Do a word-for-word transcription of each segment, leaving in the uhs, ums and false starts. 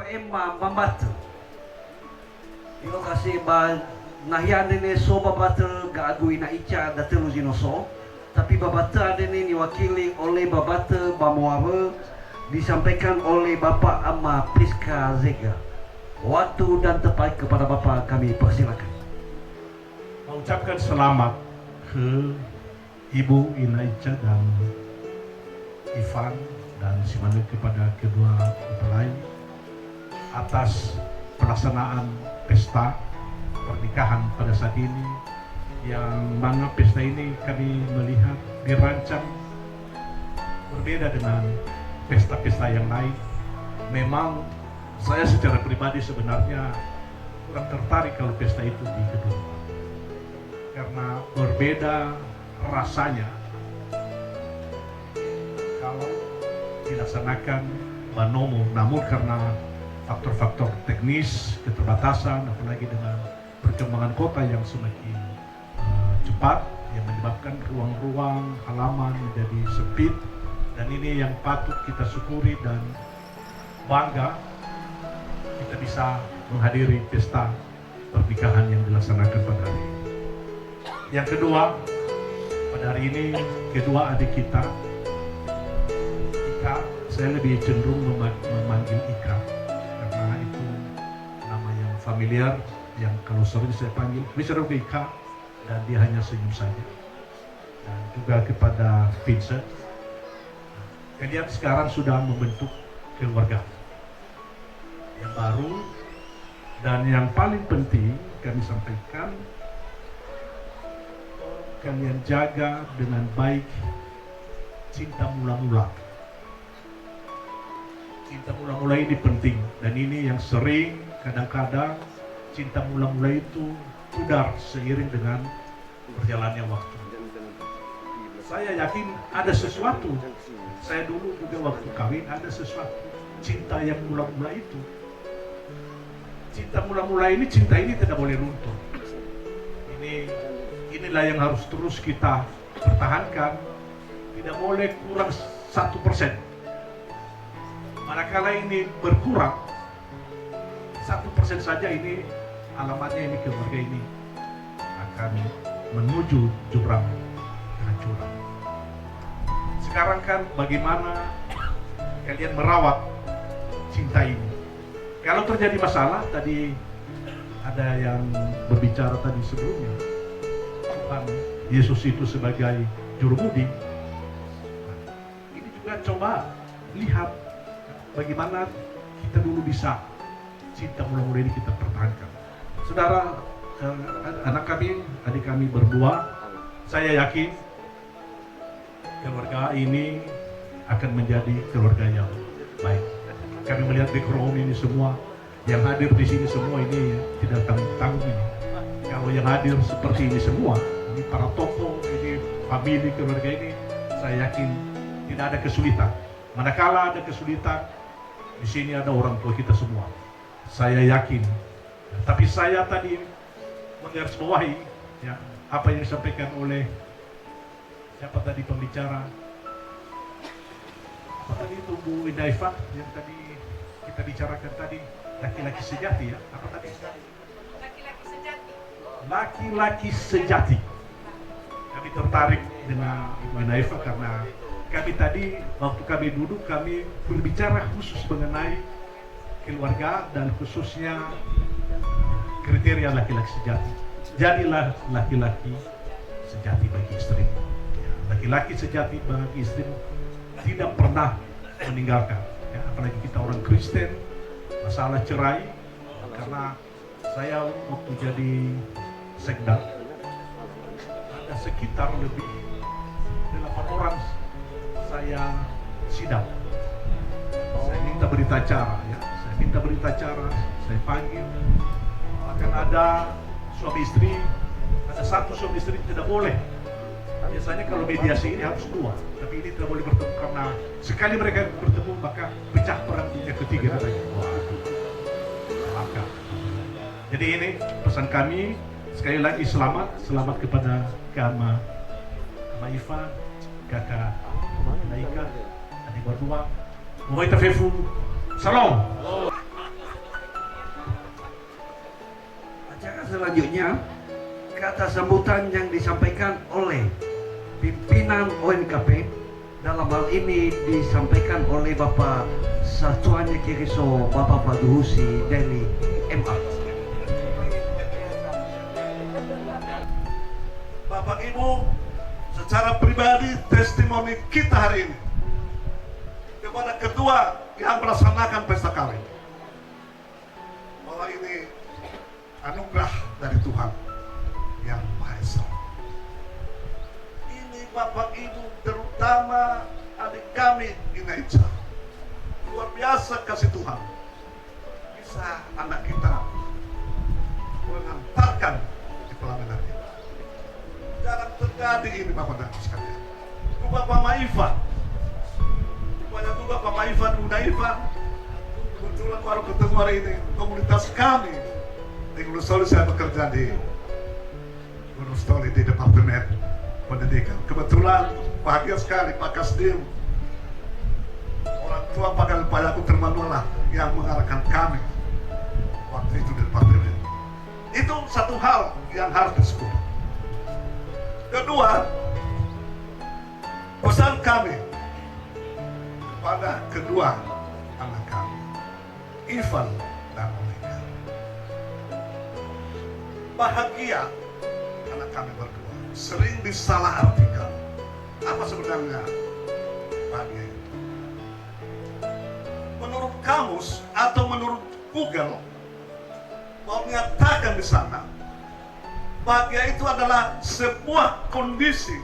Ema mbabatö. Di lokasi ba nahia andre ne so mbabatö ga'agu ina ica datölu zi no so, tapi mbabatö andre ne niwakili oleh mbabatö ba Moawö, disampaikan oleh Bapak Ama Priska Zega. Waktu dan tempat kepada Bapak kami persilakan. Mengucapkan selamat ke Ibu, Ina Ica dan Ivan, dan simanö kepada kedua mempelai atas pelaksanaan pesta pernikahan pada saat ini, yang mana pesta ini kami melihat dirancang berbeda dengan pesta-pesta yang lain. Memang saya secara pribadi sebenarnya kurang tertarik kalau pesta itu di gedung, karena berbeda rasanya kalau dilaksanakan ba nomo. Namun karena faktor-faktor teknis, keterbatasan, apalagi dengan perkembangan kota yang semakin, eh, cepat, yang menyebabkan ruang-ruang halaman menjadi sempit, dan ini yang patut kita syukuri dan bangga kita bisa menghadiri pesta pernikahan yang dilaksanakan pada hari ini. Yang kedua, pada hari ini kedua adik kita, Ika, saya lebih cenderung mema-, memanggil Ika karena itu nama yang familiar, yang kalau sering saya panggil, "Bisa dong ke Ika?" Dan dia hanya senyum saja. Dan juga kepada Vincent, kalian sekarang sudah membentuk keluarga yang baru, dan yang paling penting kami sampaikan, kalian jaga dengan baik cinta mula-mula. Cinta mula-mula ini penting, dan ini yang sering kadang-kadang cinta mula-mula itu pudar seiring dengan berjalannya waktu. Saya yakin ada sesuatu. Saya dulu juga waktu kawin ada sesuatu. Cinta yang mula-mula itu. Cinta mula-mula ini, cinta ini tidak boleh runtuh. Ini, inilah yang harus terus kita pertahankan. Tidak boleh kurang satu persen. Manakala ini berkurang, satu persen saja, ini alamatnya ini keluarga ini akan menuju jurang kehancuran. Sekarang kan bagaimana kalian merawat cinta ini? Kalau terjadi masalah, tadi ada yang berbicara tadi sebelumnya, Tuhan Yesus itu sebagai jurumudi. Nah, ini juga coba lihat bagaimana kita dulu bisa cinta mula-mula ini kita pertahankan. Saudara, eh, anak kami, adik kami berdua, saya yakin keluarga ini akan menjadi keluarga yang baik. Kami melihat background ini semua, yang hadir di sini semua ini tidak tanggung-tanggung ini. Kalau yang hadir seperti ini semua, ini para tokoh, ini famili keluarga ini, saya yakin tidak ada kesulitan. Manakala ada kesulitan, di sini ada orang tua kita semua. Saya yakin. Tapi saya tadi menggarisbawahi, ya, apa yang disampaikan oleh siapa tadi pembicara? Apa tadi itu, Bu Indah Eva, yang tadi kita bicarakan tadi, laki-laki sejati, ya? Apa tadi? Laki-laki sejati. Laki-laki sejati. Kami tertarik dengan Ibu Indah Eva karena kami tadi, waktu kami duduk, kami berbicara khusus mengenai keluarga dan khususnya kriteria laki-laki sejati. Jadilah laki-laki sejati bagi istrimu. Ya, laki-laki sejati bagi istrimu tidak pernah meninggalkan. Ya, apalagi kita orang Kristen, masalah cerai, karena saya waktu jadi sekda, ada sekitar lebih delapan orang saya sidang. Saya minta berita acara, ya. Saya minta berita acara, saya panggil. Bahkan ada suami istri, ada satu suami istri tidak boleh. Biasanya kalau mediasi ini harus dua, tapi ini tidak boleh bertemu karena sekali mereka bertemu maka pecah perang dunia ketiga katanya. Waduh. Maka. Jadi ini pesan kami, sekali lagi selamat, selamat kepada Kama, Kama Iva, Kaka Naika, adik berdua. Momoita fefu, salam. Acara selanjutnya, kata sambutan yang disampaikan oleh pimpinan O N K P, dalam hal ini disampaikan oleh Bapak Satuannya Keriso, Bapak Faduhusi dari M A. Bapak Ibu, secara pribadi testimoni kita hari ini kepada kedua yang melaksanakan pesta kawin, bahwa ini anugerah dari Tuhan Yang Maha Esa. Ini Bapak Ibu, terutama adik kami Ina Ica. Luar biasa kasih Tuhan. Bisa anak kita mengantarkan di pelaminan ini. Jarang terjadi ini, Bapak dan Ibu sekalian. Itu Bapak Maifan. Rupanya juga Pak Maifan, Bunda Ifan, kebetulan baru ketemu hari ini. Komunitas kami di Gunung Soli, saya bekerja di Gunung Sitoli di Departemen Pendidikan. Kebetulan bahagia sekali Pak Kasdim, orang tua Pak Gal-, Pak Yakut Termanulah yang mengarahkan kami waktu itu di departemen. Itu satu hal yang harus disyukuri. Kedua, pesan kami kepada kedua anak kami, Ivan dan Monica. Bahagia anak kami berdua. Sering disalahartikan. Apa sebenarnya bahagia itu? Menurut kamus atau menurut Google, mau menyatakan di sana, bahagia itu adalah sebuah kondisi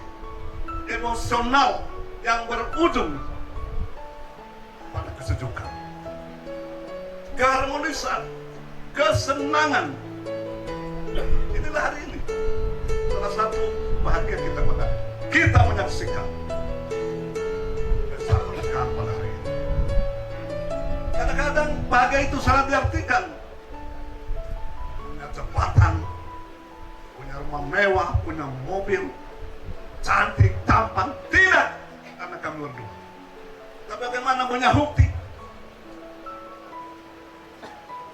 emosional yang berujung pada kesejukan, keharmonisan, kesenangan. Inilah hari ini salah satu bahagia kita pada kita menyaksikan pesta pernikahan pada hari ini. Kadang-kadang bahagia itu salah diartikan. Punya jabatan, punya rumah mewah, punya mobil, cantik, tampan, tidak, karena kami berdua. Tapi bagaimana menyanggupi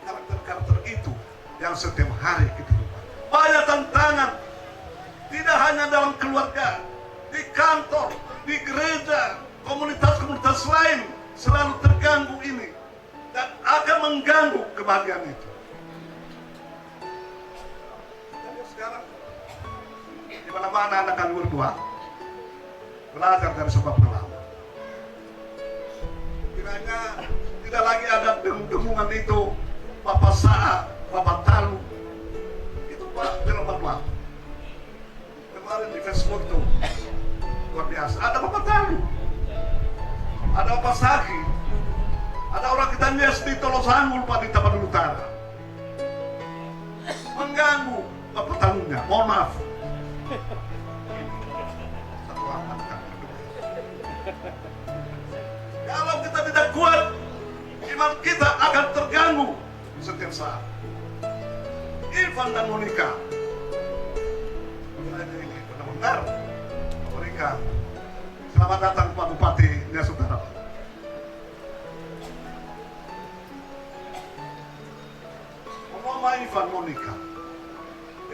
karakter-karakter itu yang setiap hari kita lupa? Banyak tantangan, tidak hanya dalam keluarga, di kantor, di gereja, komunitas-komunitas lain selalu terganggu ini dan akan mengganggu kebahagiaan itu. Jadi sekarang, di mana-mana anak kami berdua belajar dari sebab pengalaman. Kiranya tidak lagi ada deng-, dengungan itu, bapak sa'a, bapak talu. Itu, Pak, dalam Pak. Kemarin di Facebook tuh, luar biasa. Ada Bapak Talu, ada Bapak Saki, ada orang kita lihat di Tolo Sanggul, Pak, di Tapanuli Utara. Mengganggu Bapak Talunya, mohon maaf. Satu amat, Kak. Kalau kita tidak kuat, iman kita akan terganggu setiap saat. Ivan dan Monica. Ini benar-benar memberikan. Selamat datang, Pak Bupati Nias Utara. Mama Ivan, Monica,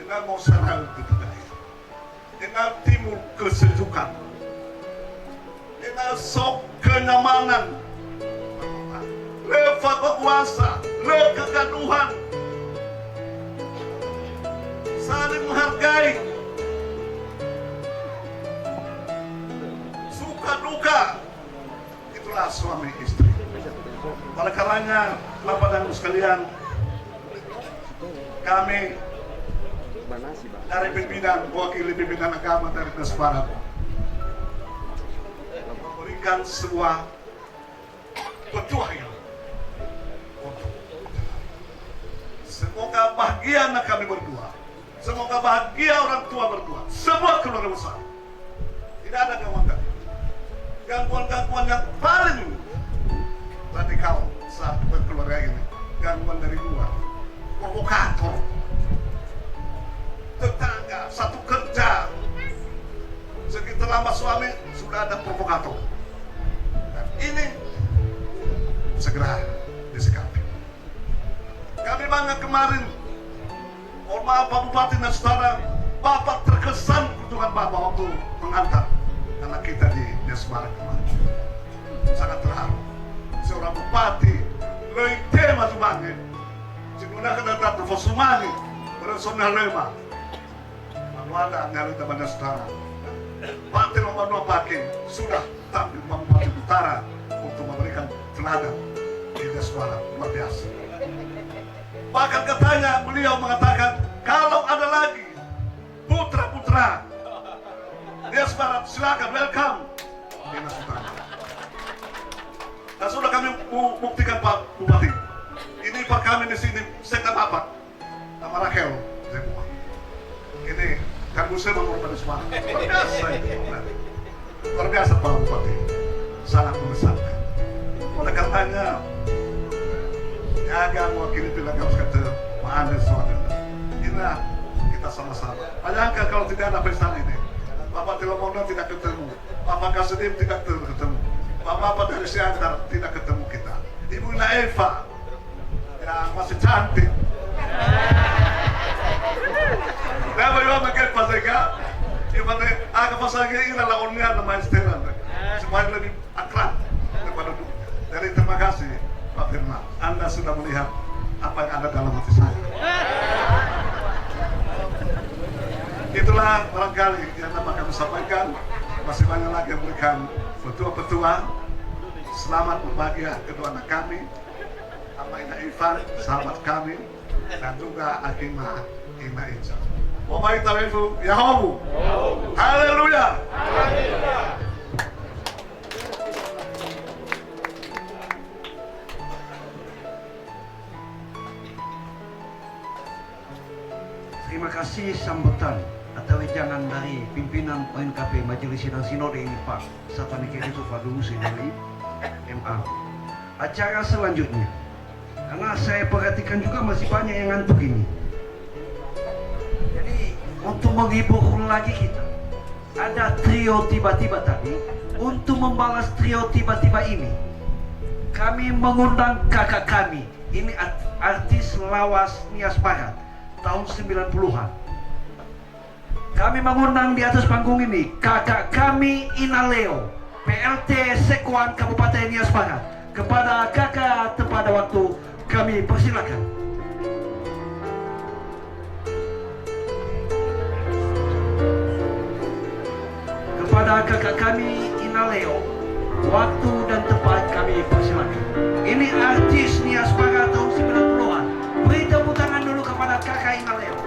ena'ö mau sarau di budaya. Ena'ö timbul kesejukan. Ena'ö so kenyamanan. Lö fago'uasa, lö kegaduhan. Saling menghargai. Suka duka. Itulah suami istri. Oleh karenanya, Bapak dan Ibu sekalian, kami dari pimpinan, mewakili pimpinan agama dari Nias Barat, memberikan sebuah petuah ini untuk, semoga bahagia anak kami berdua. Semoga bahagia orang tua berdua, sebuah keluarga besar. Tidak ada gangguan tadi. Gangguan-gangguan yang paling radikal saat berkeluarga ini, gangguan dari luar, provokator, tetangga, satu kerja, sekitar lama suami sudah ada provokator. Dan ini segera disikapi. Kami bangga kemarin, on Pak Bupati Nias Utara, Bapak terkesan perjuangan Bapak waktu mengantar anak kita di Nias Barat kemarin. Sangat terharu. Seorang bupati, lö itema zumange, sigunakan data tefosumange, berensona lema. Manuada nyarita banua Nias Utara. Pak Telo Banua Pake sudah tampil Pak Bupati Utara untuk memberikan teladan di Nias Utara. Luar biasa. Bahkan katanya beliau mengatakan, kalau ada lagi putra-putra Nias Barat, silakan, welcome. Dinas Utara. Dan sudah kami bu-, buktikan, Pak Bupati. Ini Pak kami di sini, saya nggak apa-apa. Nama Rachel, saya buka. Ini kan saya mau Nias Barat. Luar biasa itu. Luar biasa Pak Bupati, sangat mengesankan. Oleh karenanya, ya, mewakili pihak Kampus Kata, Pak Andes, Pak Andes. Inilah kita sama-sama. Bayangkan kalau tidak ada pesta ini, Bapak Telo Banua tidak ketemu, Bapak Kasudin tidak ter-, ketemu, Bapak Pak dari Siantar tidak ketemu kita. Ibu Ina Eva, yang masih cantik. Nah, bagaimana pakai pas ega? Gimana? Ah, ke pas lagi ira lawannya nama Esteran. Supaya lebih akrab kepada dulu. Jadi terima kasih, Pak Firman. Anda sudah melihat apa yang ada dalam hati saya. Itulah barangkali yang dapat kami sampaikan. Masih banyak lagi yang memberikan petua-petua. Selamat berbahagia kedua anak kami. Ama Ina Ivan, sahabat kami, dan juga Akina Ina Ica. Bapak Ita Ibu, Yahowu. Haleluya. Terima kasih sambutan atau wejangan dari pimpinan O N K P Majelis Sidang Sinode ini, Pak Satani Keriso Fadulu Sidoli, M A. Acara selanjutnya, karena saya perhatikan juga masih banyak yang ngantuk ini. Jadi, untuk menghibur lagi kita, ada trio tiba-tiba tadi. Untuk membalas trio tiba-tiba ini, kami mengundang kakak kami. Ini art-, artis lawas Nias Barat tahun sembilan puluhan. Kami mengundang di atas panggung ini kakak kami Ina Leo, P L T Sekuan Kabupaten Nias Barat. Kepada kakak tepat waktu kami persilakan. Kepada kakak kami, Ina Leo, waktu dan tempat kami persilakan. Ini artis Nias Barat tahun sembilan puluhan. Beri tepuk tangan dulu kepada kakak Ina Leo.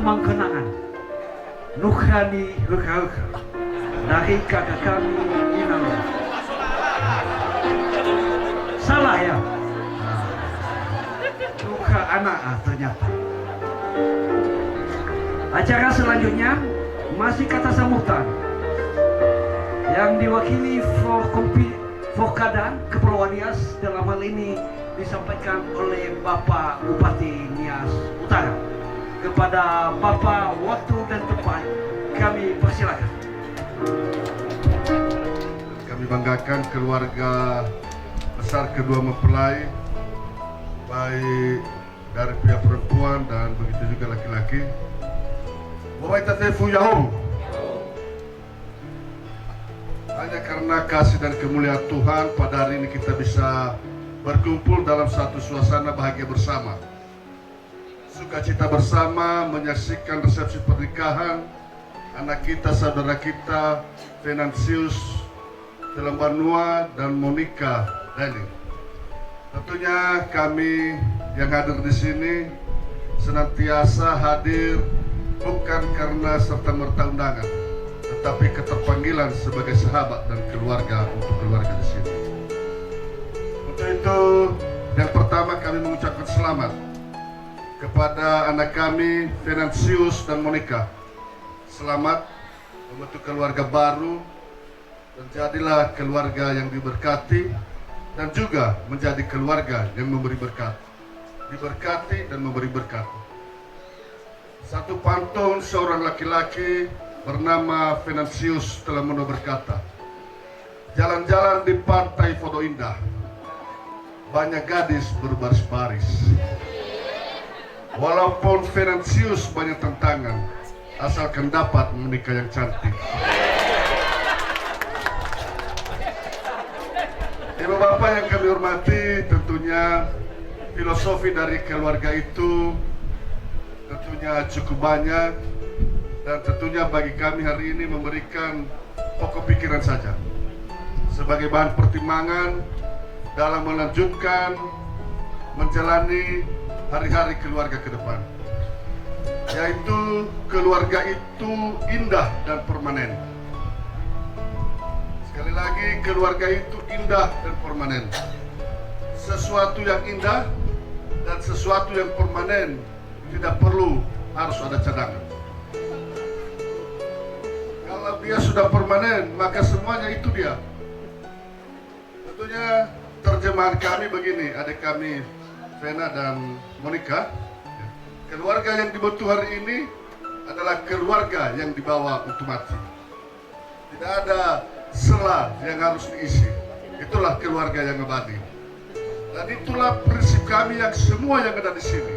Mangkenangan. Nukha nihökha-hökha. Dari kakak kami Inalo. Salah ya? Nukha anak ah, ternyata. Acara selanjutnya masih kata sambutan yang diwakili Forkompi-, Forkada Kepulauan Nias, dalam hal ini disampaikan oleh Bapak Bupati Nias Utara. Kepada Bapak waktu dan tempat, kami persilakan. Kami banggakan keluarga besar kedua mempelai, baik dari pihak perempuan dan begitu juga laki-laki. Bapak Ita Tefu Yahum. Hanya karena kasih dan kemuliaan Tuhan, pada hari ini kita bisa berkumpul dalam satu suasana bahagia bersama. Sukacita bersama menyaksikan resepsi pernikahan anak kita, saudara kita, Venansius Telembanua dan Monica Daeling. Tentunya kami yang hadir di sini senantiasa hadir bukan karena serta-merta undangan, tetapi keterpanggilan sebagai sahabat dan keluarga untuk keluarga di sini. Untuk itu, yang pertama kami mengucapkan selamat kepada anak kami, Venansius dan Monica. Selamat membentuk keluarga baru, dan jadilah keluarga yang diberkati dan juga menjadi keluarga yang memberi berkat. Diberkati dan memberi berkat. Satu pantun seorang laki-laki bernama Venansius Telembanua berkata, "Jalan-jalan di pantai Fodo Indah, banyak gadis berbaris-baris. Walaupun Venansius banyak tantangan, asalkan dapat menikah yang cantik." Ibu Bapak yang kami hormati, tentunya filosofi dari keluarga itu tentunya cukup banyak, dan tentunya bagi kami hari ini memberikan pokok pikiran saja sebagai bahan pertimbangan dalam melanjutkan menjalani hari-hari keluarga ke depan, yaitu keluarga itu indah dan permanen. Sekali lagi, keluarga itu indah dan permanen. Sesuatu yang indah dan sesuatu yang permanen tidak perlu harus ada cadangan. Kalau dia sudah permanen, maka semuanya itu dia. Tentunya terjemahan kami begini, adik kami Vena dan Monica. Keluarga yang dibentuk hari ini adalah keluarga yang dibawa untuk mati. Tidak ada sela yang harus diisi. Itulah keluarga yang abadi. Dan itulah prinsip kami yang semua yang ada di sini.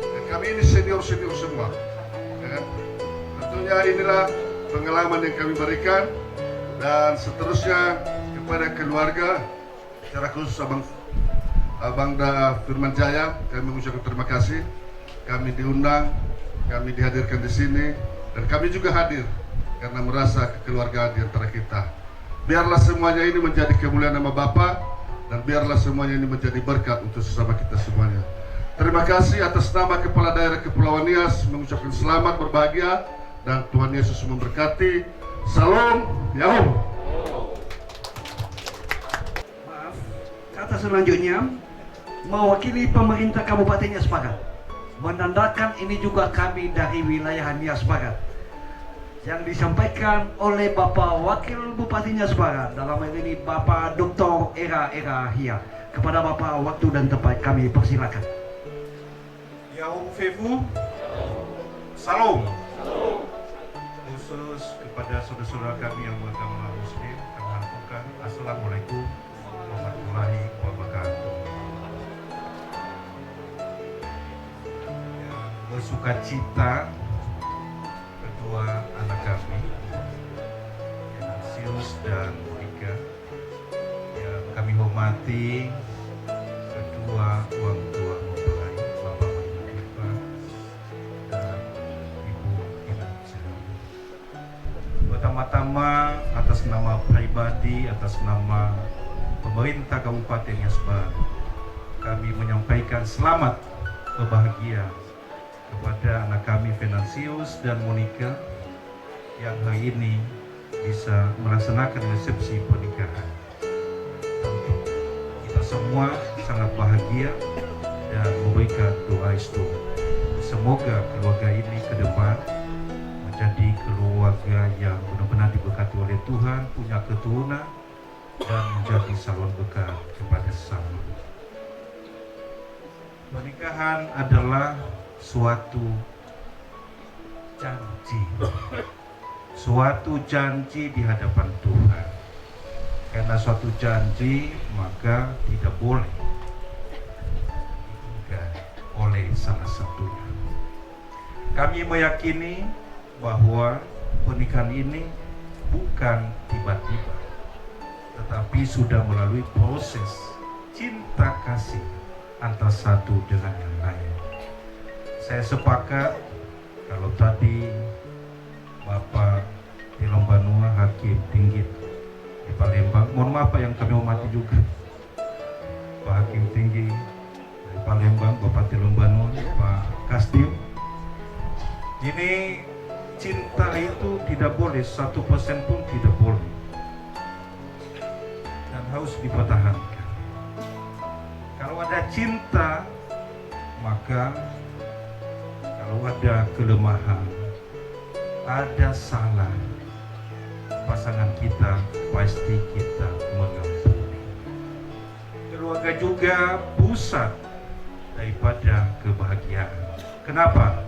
Dan kami ini senior-senior semua. Ya kan? Tentunya inilah pengalaman yang kami berikan. Dan seterusnya kepada keluarga, secara khusus Abang, Abang Da Firman Jaya, kami mengucapkan terima kasih. Kami diundang, kami dihadirkan di sini, dan kami juga hadir karena merasa kekeluargaan di antara kita. Biarlah semuanya ini menjadi kemuliaan nama Bapa, dan biarlah semuanya ini menjadi berkat untuk sesama kita semuanya. Terima kasih atas nama Kepala Daerah Kepulauan Nias, mengucapkan selamat berbahagia, dan Tuhan Yesus memberkati. Salom, Yahum. Maaf, kata selanjutnya mewakili pemerintah Kabupaten Nias Barat. Menandakan ini juga kami dari wilayah Nias Barat. Yang disampaikan oleh Bapak Wakil Bupati Nias Barat, dalam hal ini Bapak Doktor Era Era Hia. Kepada Bapak waktu dan tempat kami persilakan. Yahum fefu. Salom. Khusus kepada saudara-saudara kami yang beragama Muslim, kami lakukan Assalamualaikum warahmatullahi wabarakatuh. Yang bersuka cita kedua anak kami, Venansius dan Monica, yang kami hormati kedua orang tua mempelai, Bapak Maimunah Eva dan Ibu Ina Sirani. Pertama-tama, atas nama pribadi, atas nama pemerintah Kabupaten Nias Barat, kami menyampaikan selamat berbahagia Kepada anak kami Venansius dan Monica yang hari ini bisa melaksanakan resepsi pernikahan. Tentu kita semua sangat bahagia dan memberikan doa restu. Semoga keluarga ini ke depan menjadi keluarga yang benar-benar diberkati oleh Tuhan, punya keturunan, dan menjadi saluan berkat kepada sesama. Pernikahan adalah suatu janji. Suatu janji di hadapan Tuhan. Karena suatu janji, maka tidak boleh diingkari oleh salah satunya. Kami meyakini bahwa pernikahan ini bukan tiba-tiba, tetapi sudah melalui proses cinta kasih antar satu dengan yang lain. Saya sepakat kalau tadi Bapak Telombanua, Hakim Tinggi di Palembang, mohon maaf Pak, yang kami hormati juga, Pak Hakim Tinggi dari Palembang, Bapak Telombanua, Pak Kastim. Ini cinta itu tidak boleh, satu persen pun tidak boleh. Dan harus dipertahankan. Kalau ada cinta, maka kalau ada kelemahan, ada salah, pasangan kita pasti kita mengampuni. Keluarga juga pusat daripada kebahagiaan. Kenapa?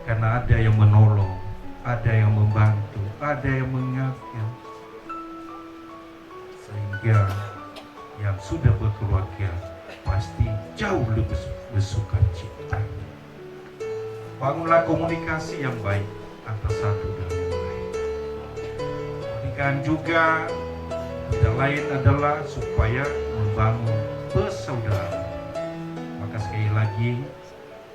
Karena ada yang menolong, ada yang membantu, ada yang mengingatkan. Sehingga yang sudah berkeluarga pasti jauh lebih bersukacita. Bangunlah komunikasi yang baik antar satu dengan yang lain. Pernikahan juga tidak lain adalah supaya membangun persaudaraan. Maka sekali lagi,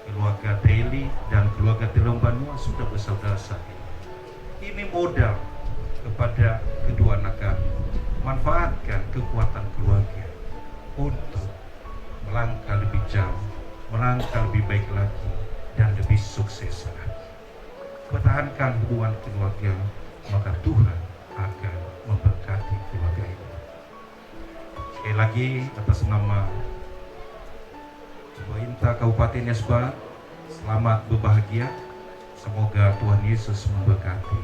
keluarga Teli dan keluarga Telombanua sudah bersaudara saat ini. Ini modal kepada kedua anak kami. Manfaatkan kekuatan keluarga untuk melangkah lebih jauh, melangkah lebih baik lagi, dan lebih sukses lagi. Pertahankan hubungan keluarga, maka Tuhan akan memberkati keluarga ini. Sekali lagi, atas nama pemerintah Kabupaten Nias Barat, selamat berbahagia. Semoga Tuhan Yesus memberkati.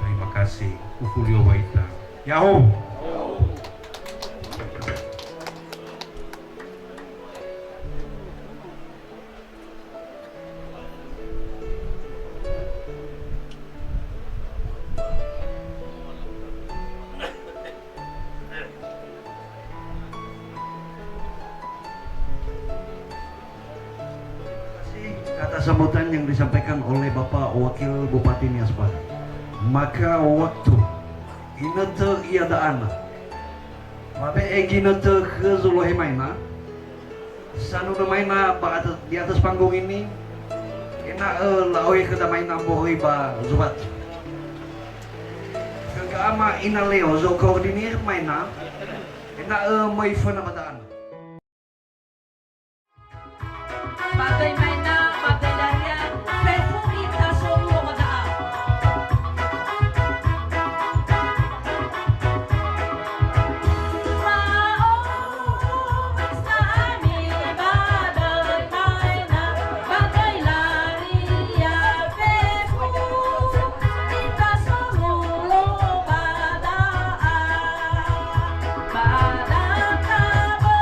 Terima kasih. Ufulio waita. Ya'ahowu. Terima kasih kata sambutan yang disampaikan oleh Bapak Wakil Bupati Nias Barat. Maka waktu inötö iada'ana. Mabe'e ginötö khö zolohe maena, sanunö maena ba at-, di atas panggung ini, ena'ö la'ohe khöda maena moroi ba zuwat. Khö ga'ama ina Leo zokoordinir maena, ena'ö möi föna ba da'ana. Ba döi maena, ba döi larian, fefu ita solulo ba da'a. Ma'omis na'ami ba döi maena, ba döi larian, fefu ita solulo ba da'a. Ba da'a bö.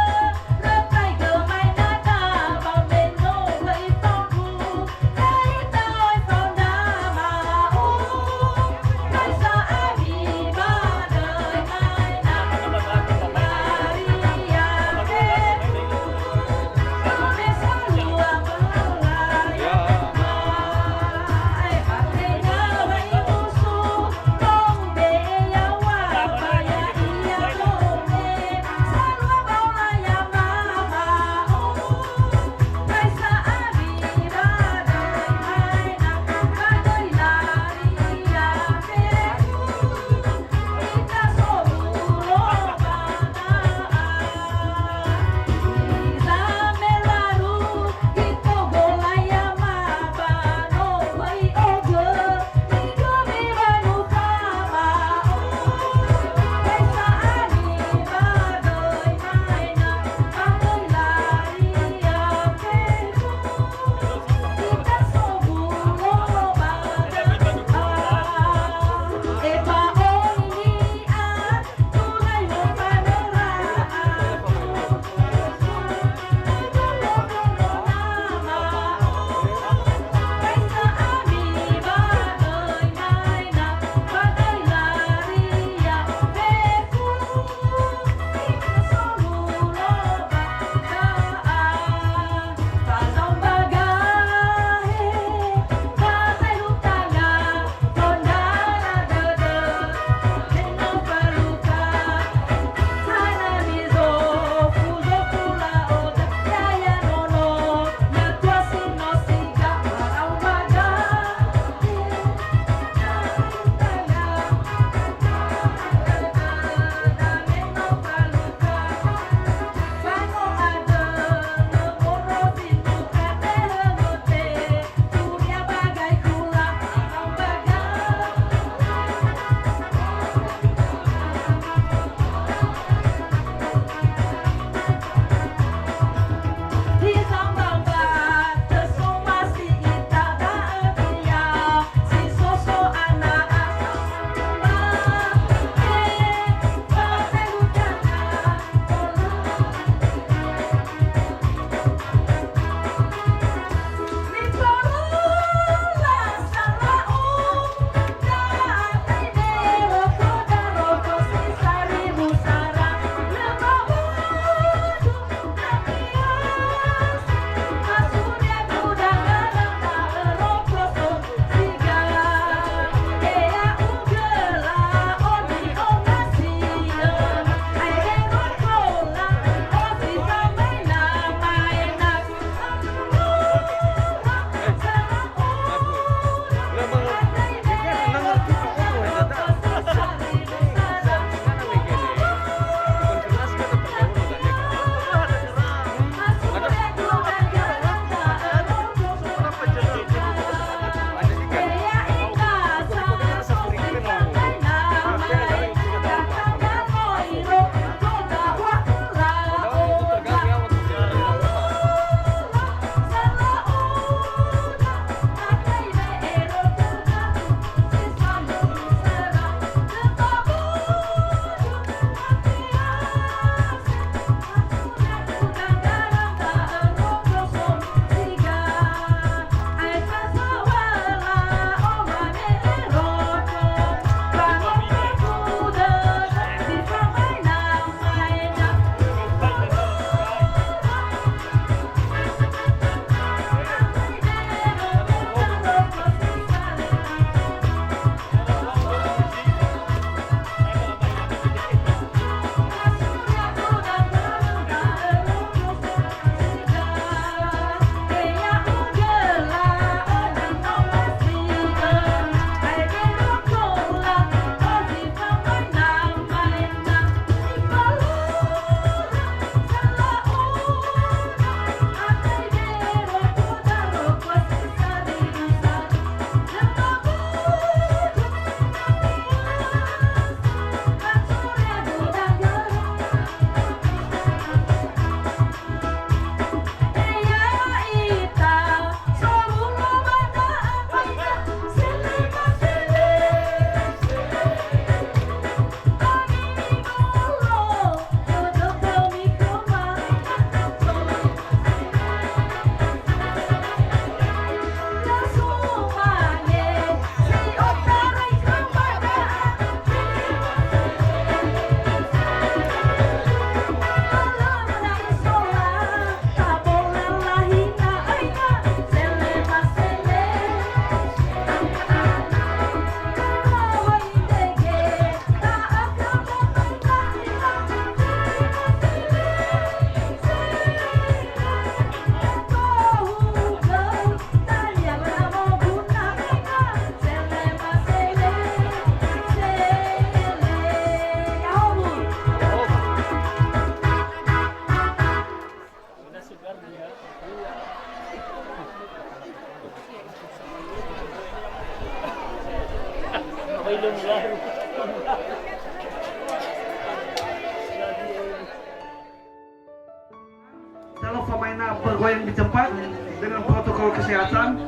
Kalau pemainnya bergoyang di tempat dengan protokol kesehatan,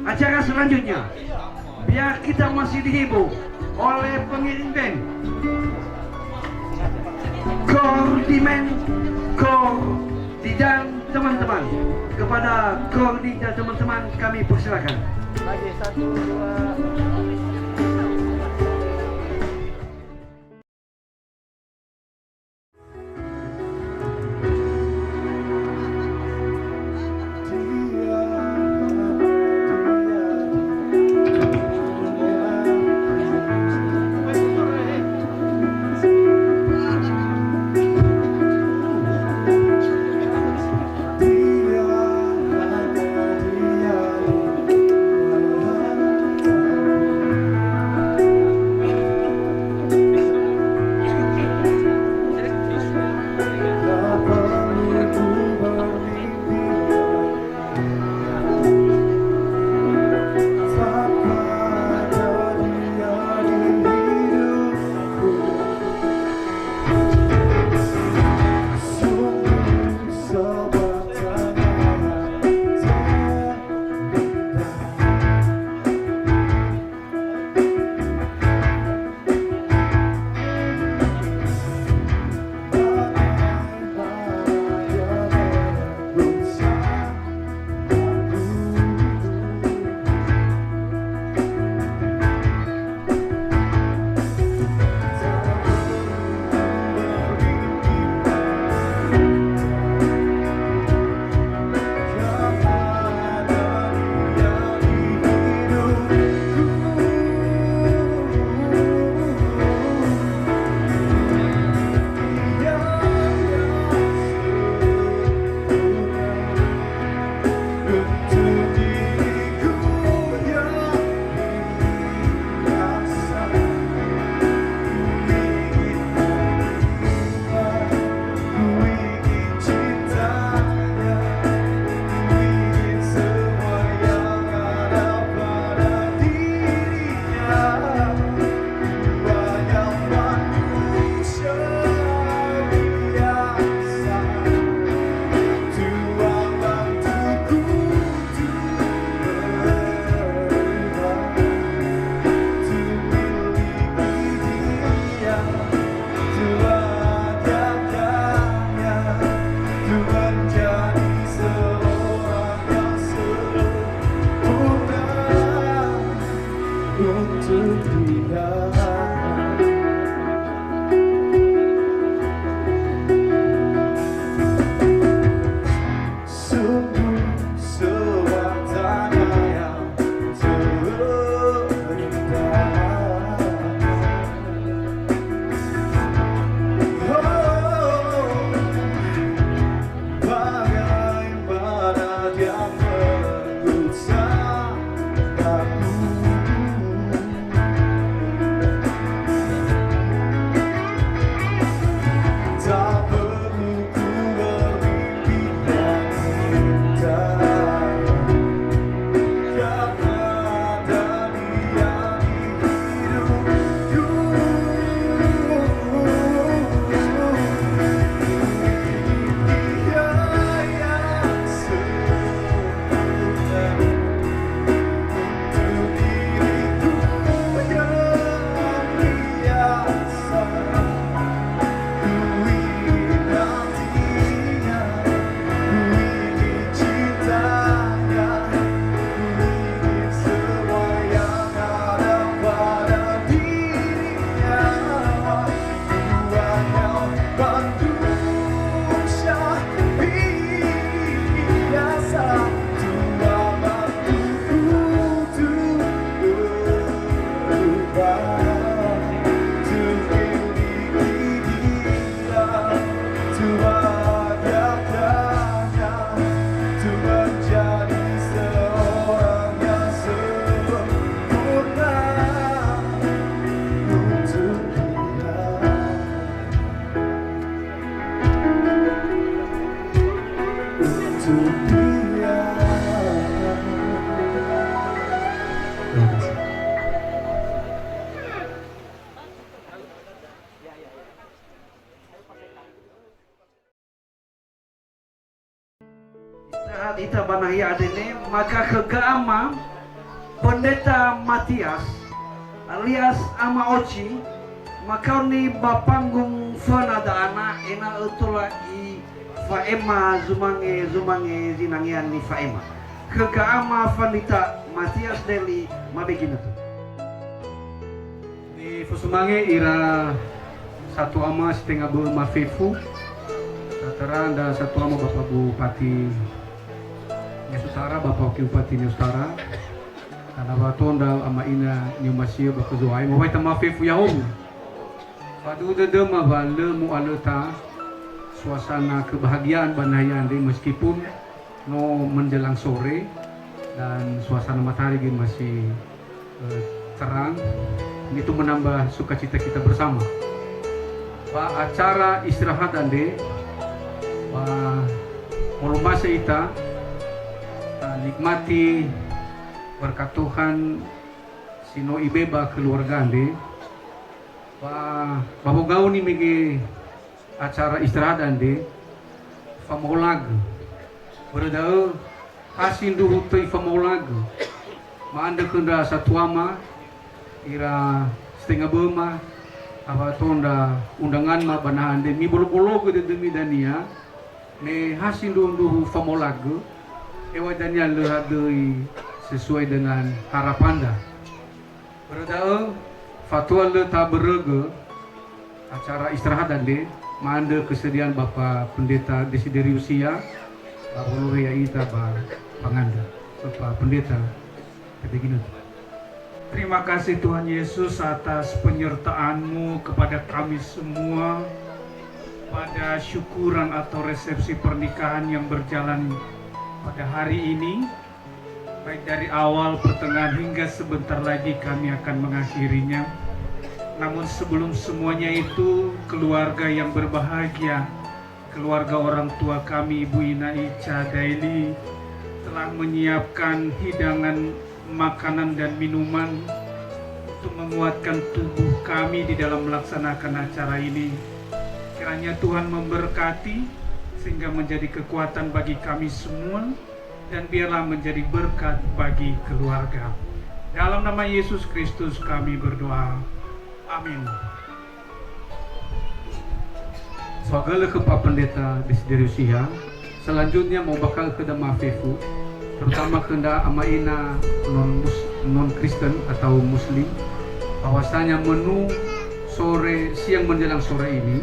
acara selanjutnya, biar kita masih dihibur oleh pengiring band, Kordi Man, Kordi dan teman-teman. Kepada Kordi dan teman-teman, kami persilakan. Lagi satu, dua. Ita ba nahia andre, maka khö Ga'ama Pendeta Matias alias Ama Oci, makaoni ba panggung föna da'ana ena'ö tola ifa'ema zumange-zumange zinangea nifa'ema. Khö Ga'ama Pendeta Matias Deli, mabe ginötö. Nifosumange ira satuama si tenga bö'ö mafefu, tara-tara ndra satuama Bapak Bupati Nias Utara, Bapak Wakil Bupati Nias Utara, tanö wa tonda ama ina ni'omasi'ö ba khö Zo'aya, mawai ta mafefu ya'omi. Faduhu dödöma wa lö mo'alöta suasana kebahagiaan ba nahia andre, meskipun no menjelang sore dan suasana matahari gö masih, eh, terang. Itu menambah sukacita kita bersama. Ba acara istirahat andre, ba molumase ita, eh, nikmati berkat Tuhan si no ibeba keluarga andre. Ba, ba wogaoni mege acara istirahat andre, famaolagö. Börö da'ö, ha sindruhu töi famaolagö. Ma'andrö khö ndra satuama, ira si tenga bö'öma, awa tonda undanganma ba naha andre, mibolo-bologö dödömi dania, me ha sindruhu-ndruhu famaolagö, hewa'ae dania lö hadöi sesuai dengan harapanda. Börö da'ö, fatua lö tabörögö acara istirahat andre, ma'andrö kesediaan Bapak Pendeta Desiderius Sia, ba wolohe ya'ita ba pangandrö. Bapak Pendeta, tebegina. Terima kasih Tuhan Yesus atas penyertaan-Mu kepada kami semua pada syukuran atau resepsi pernikahan yang berjalan pada hari ini. Baik dari awal, pertengahan, hingga sebentar lagi kami akan mengakhirinya. Namun sebelum semuanya itu, keluarga yang berbahagia, keluarga orang tua kami, Ibu Ina Ica Daeli, telah menyiapkan hidangan makanan dan minuman untuk menguatkan tubuh kami di dalam melaksanakan acara ini. Kiranya Tuhan memberkati sehingga menjadi kekuatan bagi kami semua. Dan biarlah menjadi berkat bagi keluarga. Dalam nama Yesus Kristus kami berdoa. Amin. Fagölö khö Pak Pendeta Desiderius Sia, selanjutnya mau bakal khöda mafefu, terutama khö ndra ama ina non mus-, non Kristen atau Muslim, bahwasanya menu sore, siang menjelang sore ini,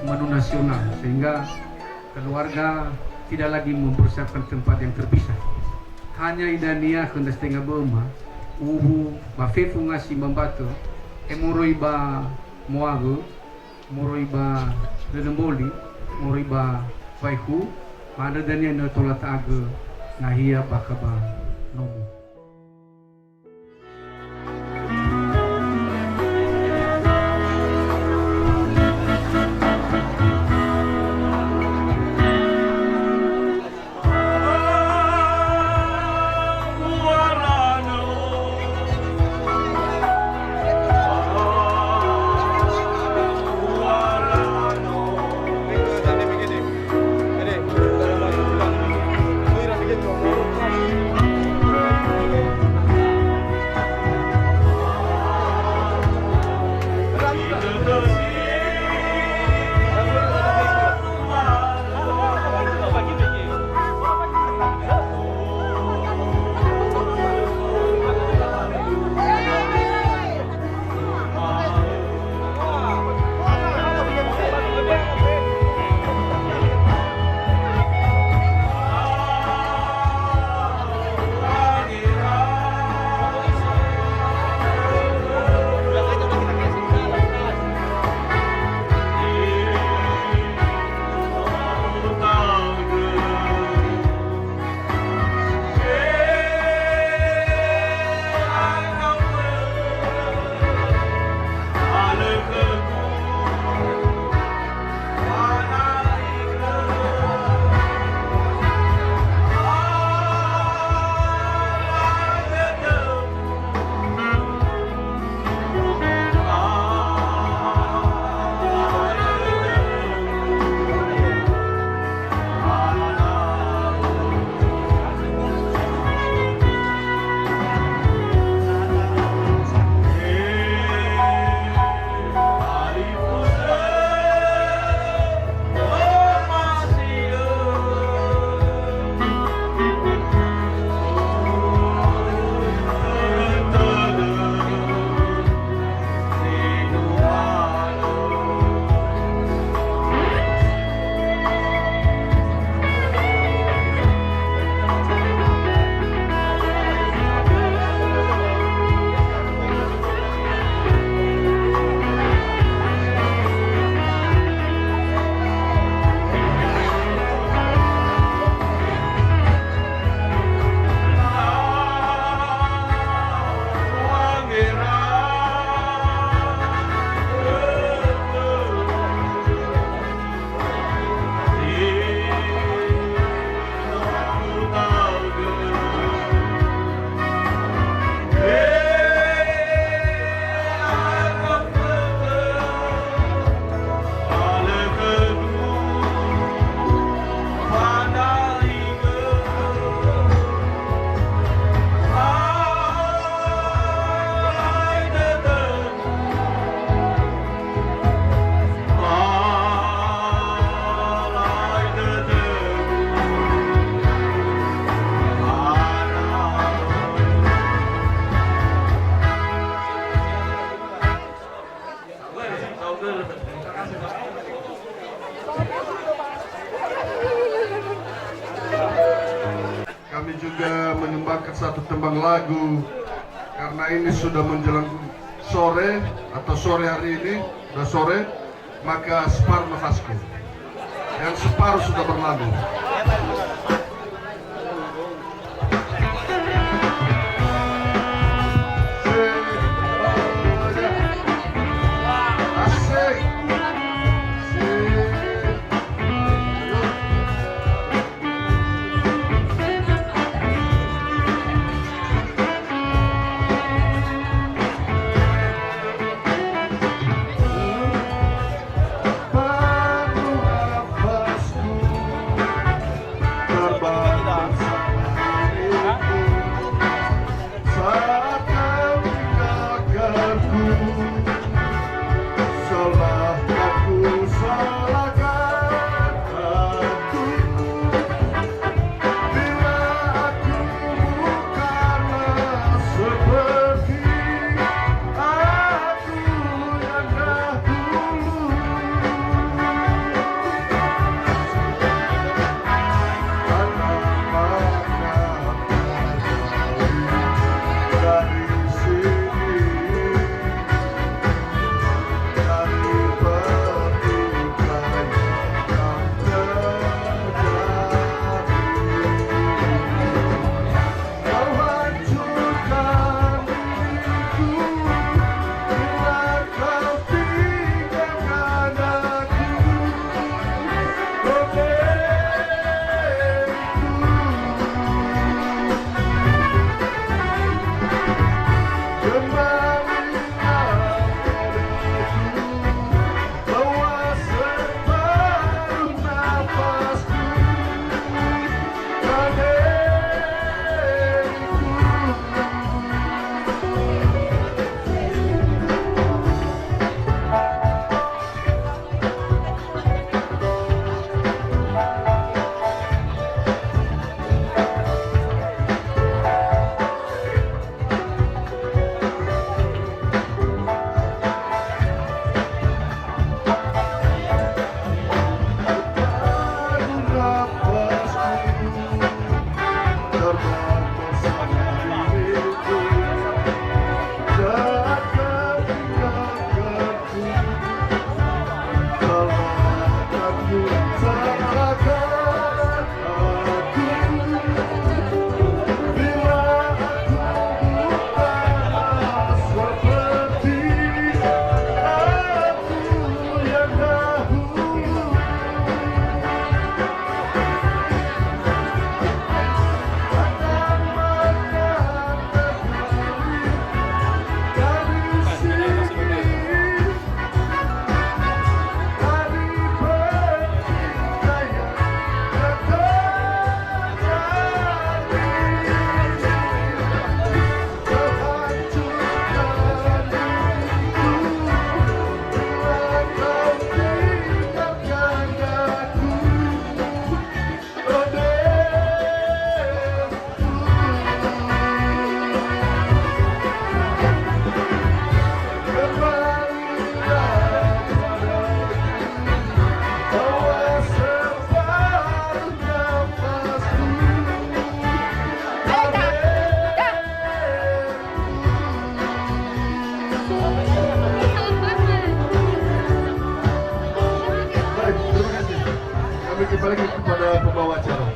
menu nasional, sehingga keluarga tidak lagi mempersiapkan tempat yang terpisah. Hanya idania khö ndra si tenga bö'öma, uwu ba fefu ngasi mbambatö, he moroi ba moawö, moroi ba lölö mboli, moroi ba waekhu, ma'andrö dania ena'ö tola ta'agö nahia bakha ba nomo. Juga menyumbangkan satu tembang lagu, karena ini sudah menjelang sore atau sore hari ini, sudah sore, maka separuh nafasku. Yang separuh sudah berlalu. Asik. Saat kau tinggalkanku, salahkanku, salahkan aku. Bila aku bukanlah seperti aku yang dahulu. Anak maka dari sini, dari pertikaian yang terjadi. Kau hancurkan diriku, bila kau tinggalkan aku. Oh diriku, kembalilah padaku, bawa separuh nafasku. Baik, terima kasih. Kami kembalikan kepada pembawa acara.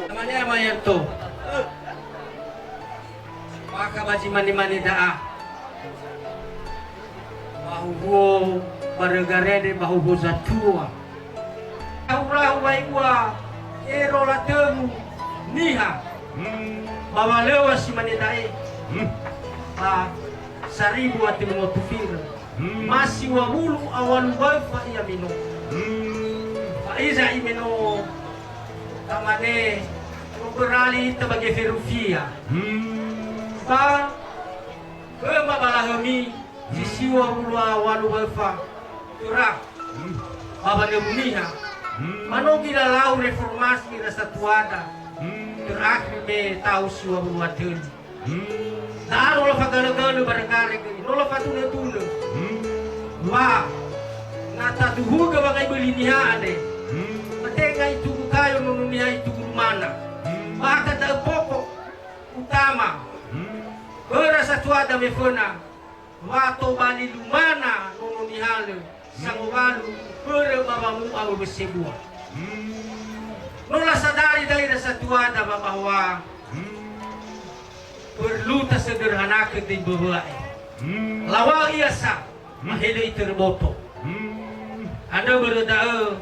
Namanya Mayanto. Maka ba zi mane-mane da'a. Ba huhuo ba rögarede ba huhuo zatua. Rahu-rahu wa iŵa'ö ero latöngu niha. Hmm. Ba walöŵa si mane da'e. Hmm. Ba saribu atö ngotu firö. Hmm. Ma siŵa wulu a walu waö fa ia mino. Hmm. Ba iza imino tamane, beralih ita ba gefe rufia. Hmm. Ba khöma ba lahömi, si siŵa wulu a walu waö fa. Töra. Hmm. Ba wanöwu niha. Hmm. Ba no gilalau reformasi ira satuada. Hmm. Terakhir me tau siwa wulu a tölu. Hmm. Da'ö lafagölö-gölö ba regare göi, no lafatunö-tunö. Hmm. Wa, na taduhugö wangai böli niha andre. Hmm. Ba tenga itugu kayo nono niha itugu lumana. Hmm. Ba akha da'ö pokok utama. Hmm. Böra satuada meföna. Wa tobali lumana nono nihalö, sangowalu börö ba wamu'a wewö sebua. Hmm. No lasadari da'ira satuada ba bahwa, hmm, perlu tasederhanakö döi mböwö a'e. Hmm. Lawa'ö ia sa, hmm, mahele itörö boto. Hmm. Andrö börö da'ö,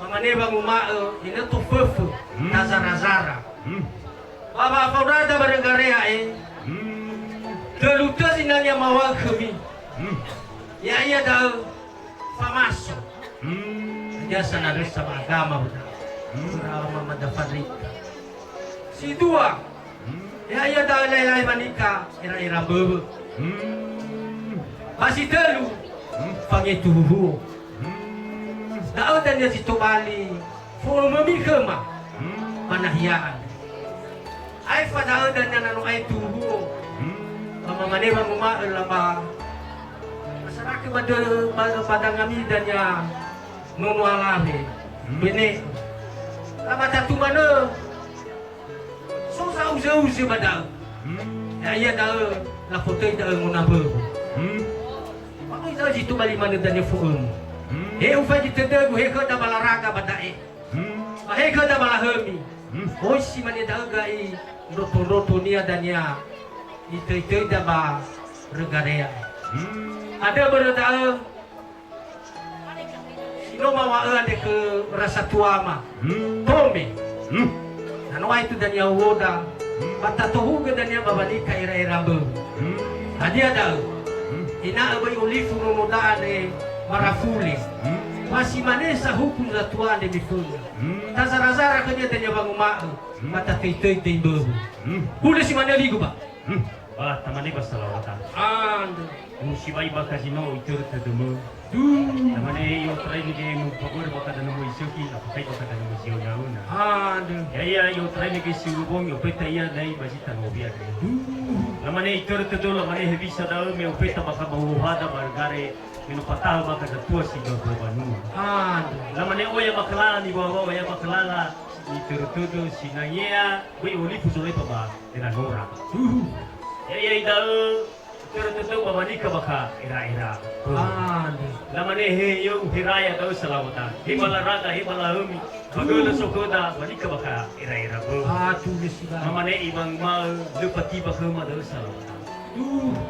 mamane wanguma'ö, enö toföfö, hmm, tazara-zara. Hmm. Ba wa'afaurada ba regare a'e, hmm, tölu tö zinangea maŵa'ö khömi. Hmm. Ya'ia da'ö famaso. Hmm. Hadia sanarösa ba agama, hmm, böra ama mada fandrita. Si dua, hmm, ya'ia da'ö laelae wanika era-era mböwö. Hmm. Ba si tölu, hmm, fangetuhuhuo. Hmm. Da'ö dania zi tobali fo'ömömi khöma, hmm, ba nahia andre. Aefa da'ö dania na no ae tuhuhuo. Hmm. Ba mamane wanguma'ö laba masarakö ba dö-, ba, ba dangami dania nono alawe. Hmm. Bene. Laba tatu manö. So za'uzö-uzö ba da'ö. Hmm. Ya'ia da'ö lafotöi da'ö ngona mböwö. Hmm. Ba oi da'ö zi tobali manö dania fo'ömö. Hmm. He ufaigi tödögu, he khöda ba laraga ba da'e. Hmm. Ba he khöda ba lahömi. Hmm. Oi si mane da'ö ga'i ndroto-ndrotonia dania itöi-töida ba regare a'e. Hmm. Andrö börö da'ö, si no maŵa'ö andre khö rasa tuama. Hmm. Tome. Hmm. Na no aetu dania uwoda, hmm, ba tatohugö dania ba wanika era-era mböwö. Hmm. Hadia da'ö? Hmm. Ena'ö böi olifu nonoda andre marafule. Hmm. Ba si mane sa huku zatua andre meföna. Hmm. Tazara-zara khönia dania wanguma'ö, hmm, ba tatöi-töi döi mböwö. Hmm. Hulö si mane ligu ba. Hmm. Ba tamane ba salawata. Andrö. Musibai bakha zi no itörö tödömö. Duh. Lamane i'otarai nege mupagore bakha danömö isöki, lafakai bakha danömö ziona-öna. Andrö. Ya'ia i'otarai nege si urubongi opeta ia dai ba zi tanö wia dai. Duh. Lamane itörö tödö, lamane hewisa da'ö me opeta bakha ba wohada ba regare, me no patahö bakha datua si ba banua. Andrö. Lamane oya bakha lala niwawa oya bakha lala itörö tödö sinangea böi olifu zolaipa ba era nora. Uhu. Ya'ia ida'ö, tödö tödö ba wanika bakha era-era. Ah, nde. Lamane he yöu heraya da'ö salawata. He ba laraga, he ba lahömi. Ba gölö so khöda wanika bakha era-era böu. Ah, tulö sibai. Mamane iwanguma'ö, lö fatiba khöma da'ö salawata.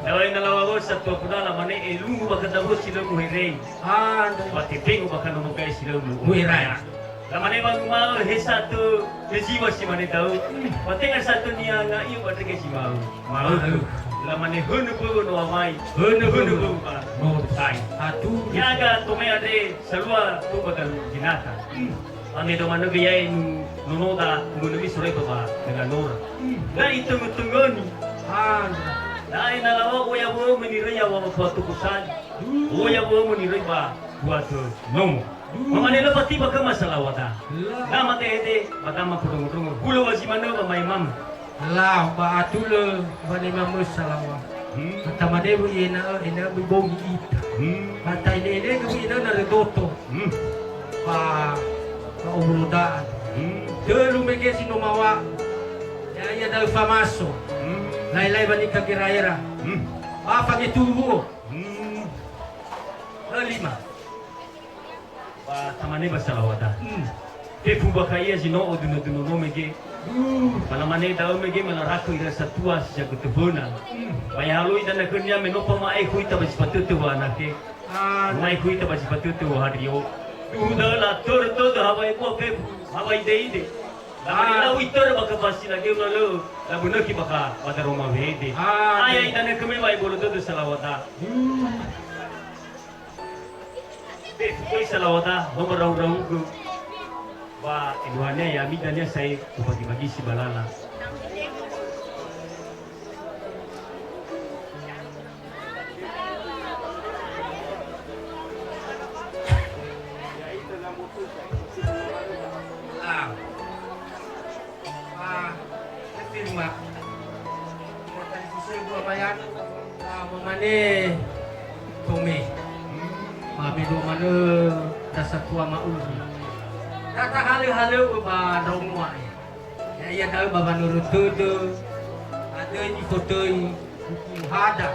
Da'ö enalawa wösa tua kuda lamane elungu bakha dawö si lö muherei. Ah, nde. Ba tetengu bakha nono gae si lö mu'oya. Lamane wanguma'ö, he satö, he ziwa si mane da'ö. Ba tenga satö ni'anga'i'ö ba ndrege zi ma'ö. Ma'ökhö. Lamane hönö bö'ö no awai. Hönö bö'ö. Hönö bö'ö ba no sai. Aduh. Ya'aga tome andre salua tou ba dalu ginata. Ba me do manö gö ya'e nu nonoda umönömi soroi ba ba döla nora. Na itöngötöngöni. Ah. Da'e na lawa oya wö'ö me niröi yawa ba kuatu kusali. Oya wö'ö me niröi ba kuatu nomo. Mamane lö fatiba khöma salawada. La. Dama tehede, ba dama kodrongo-drongo. Hulö wa zi manö ba mai mamu. La, ba atulö wa ne mamu salawa. Hmm. Ba tamane wö ena'ö, ena'ö böi bongi ita. Hmm. Ba ta'ele'elegö wö ena'ö na rö doto. Hmm. Ba, ba owulo da'a. Hmm. Tölu mege zi no mawa. Ya'ia da'ö famaso. Hmm. Lae-lae wanika gera-era. Hmm. Ba fangetuhuhuo. Hmm. Lö lima. Ba tamane ba salawada. Hmm. Fefu bakha ia zi no odunö-dunö no mege. Hmm. Ba lamane da'ö mege me larakö ira satua si sagötö föna. Hmm. Ba yahaloi dania khönia me no pama'e khöita ba zi fatötö wa anake. Ah. Mai khöita ba zi fatötö wa hario. Duhu da'ö latörö tödö hawa ebua fefu, hawa ide-ide. Lamane lau itörö bakha ba si lageu na lö, labönökhi bakha ba daroma wehede. Ah. Aya idanö khömi wa ebolo tödö salawada. Hmm. Be futöi salawada, no marahu-rahugö. Ba eluahania ya'ami dania sa'ae ubagi-bagi si ba lala. Mane tome. Ba mendrua manö ndra satua ma'uwu. Da tahalö-halöŵö ba ndraono a'e. Ya'ia da'ö ba wanörö tödö, andrö nifotöi huku hada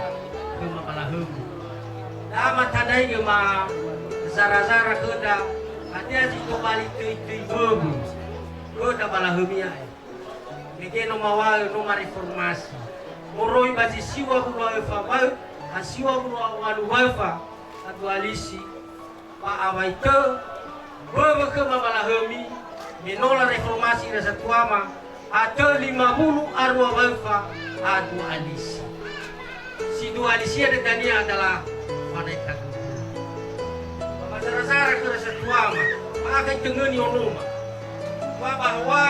khöma ba lahömi. Da matandraigö ma zara-zara khöda, hadia zi tobali töi-töi wöwö khöda ba lahömi a'e. Mege no maŵa'ö no mareformasi. Moroi ba zi siwa wulu a öfa waö, a siwa wulu a walu waöfa, a dua alisi, ba awai tö, wöwö khöma ba lahömi, me no lareformasi ira satuama, a tö lima wulu a rua waöfa, a dua alisi. Si dua alisi andre dania adalah fanaita guru. Ba mazara-zara khöra satuama, ba akha itöngöni onoma. Wa bahwa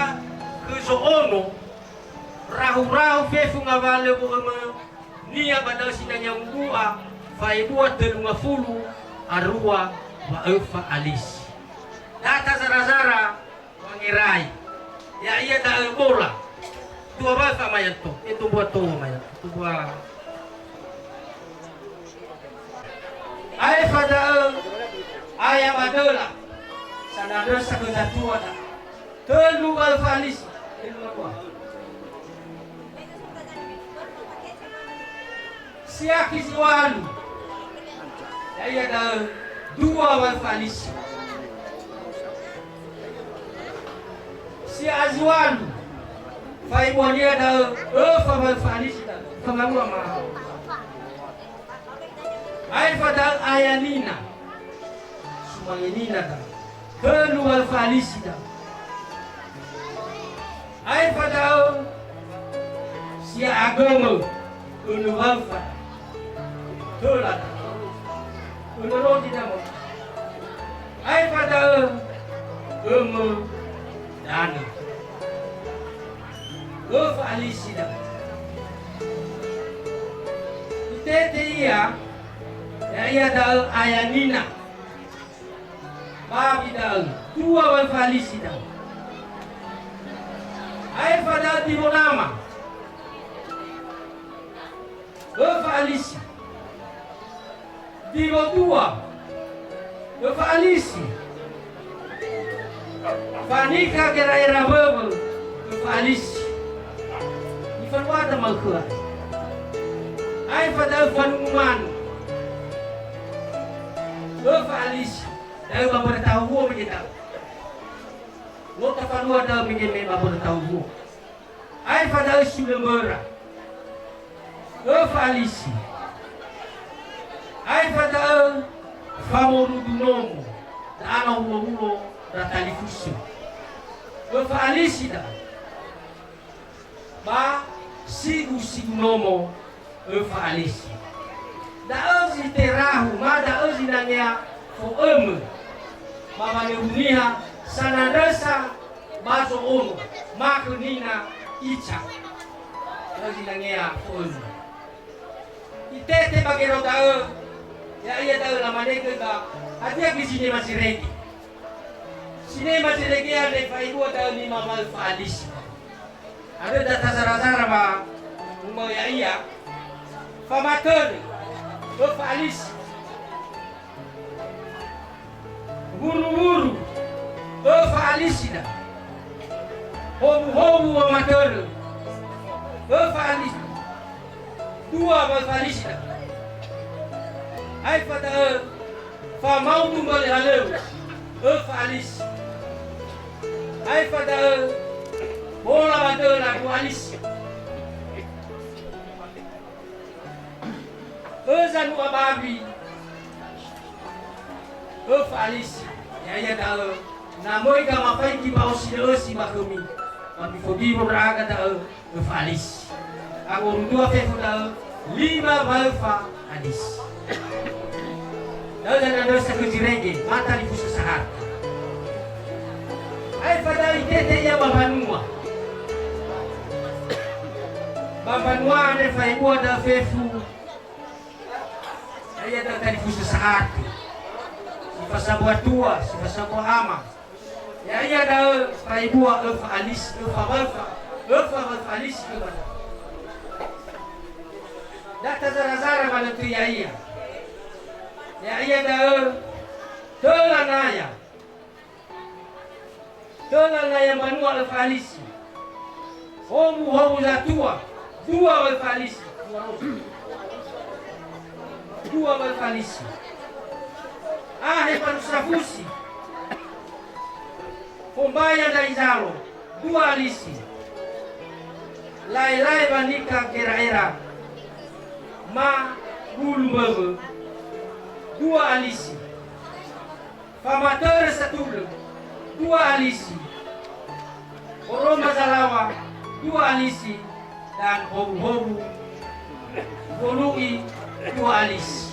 khö zo'ono, rahu-rahu fefu ngawalö wo'ömö nia ba da'ö sinangea umbu'a faebua tölu ngafulu a rua wa'öfa alisi. Da tazara-zara wangerai. Ya'ia da'ö bola. Dua waöfa mayanto. Eh, tumbua towo mayanto. Tumbua. Aefa da'ö, aya ba döla. Sanandrösa khö zatua da. Tölu waöfa alisi. Tölu waöfa. Siakhi zi walu. Ya'ia da'ö dua waöfa alisi. Sia'a zi walu. Faebuania da'ö öfa waöfa alisi da'ö. Fangawua ma. Aefa da'ö aya nina. Sumange nina da'ö. Tölu waöfa alisi da'ö. Aefa da'ö sia'a gömö, önö waöfa. Töla da'ö. Önö roti da'ö. Aefa da'ö ömö danö. Öfa alisi da'ö. Itete ia, ya'ia da'ö aya nina. Babi da'ö, dua waöfa alisi da'ö. Aefa da'ö tibo nama. Öfa alisi. Tibo dua. Öfa alisi. Fanikha gera'era wöwö, öfa alisi. Nifaluada ma'ökhöa. Aefa da'ö fanungu manu. Öfa alisi. Da'ö ba mbörö tahuhuo mege da'ö. No tafalua da'ö mege me ba mbörö tahuhuo. Aefa da'ö sulö mböra. Öfa alisi. Aefa da'ö famorudu nomo. Da'a na hulo-hulo ndra talifusö. Öfa alisi da'ö. Ba sigu-sigu nomo öfa alisi. Da'ö zi terahu, ma da'ö zinangea fo'ömö. Ba wanöru niha sanandrösa ba zo'ono, ma khö nina ica. Da'ö zinangea fo'ömö. Itete ba gero da'ö, ya'ia da'ö lamane göi ba, hadia göi zinema zirege? Sinema zirege andre faebua da'ö lima waöfa alisi. Andrö da tazara-zara ba umö ya'ia. Famatörö, öfa alisi. Wuru-wuru, öfa alisi da. Howu-howu wamatörö, öfa alisi. Dua waöfa alisi da. Aefa da'ö, famaudu mbali halöŵö, öfa alisi. Aefa da'ö, bola ba döla dua alisi. Öza nu abawi, öfa alisi. Ya'ia da'ö, na möi gamafaigi ba osi lö ösi ba khömi, ba mifondrondro ndra'aga da'ö, öfa alisi. Angorudua fefu da'ö, lima waöfa alisi. Da'ö zanandrösa khö zirege, ma talifusö sahara. Aefa da'ö itete ia ba mbanua. Ba mbanua andre faebua da'ö fefu. Ya'ia da'ö talifusö sa'atö. Si fasambua tua, si fasambua ama. Ya'ia da'ö faebua öfa alisi, öfa waöfa, öfa waöfa alisi khöma da'ö. Da tazara-zara manötö ya'ia. Ya'ia da'ö töla naya. Töla naya mbanua öfa alisi. Howu-howu zatua, dua wa öfa alisi. Dua wa öfa alisi. Ahe Farusafusi. Fombaya Ndra Izalo, dua alisi. Lae-lae Wanika Gera'era, ma Wulu Mböwö, dua alisi. Famatörö Satulö, dua alisi. Horoma Zalawa, dua alisi. Dan howu-howu Wolu'i, dua alisi.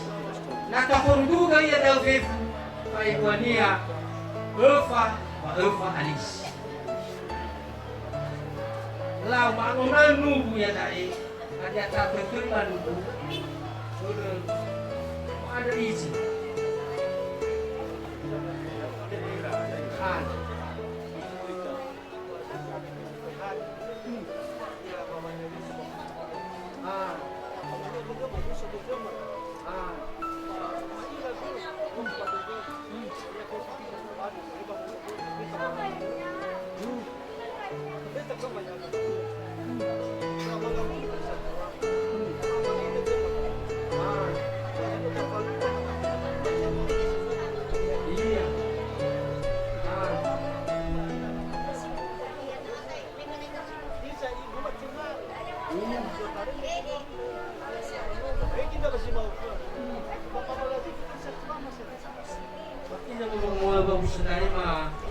Na taforudugö ia da'ö fefu, fa'ebuania öfa wa öfa alisi. Lau ma'angona'ö nubu iada'e, hadia tatö töi ba nubu? Börö ma'andrö izi. An.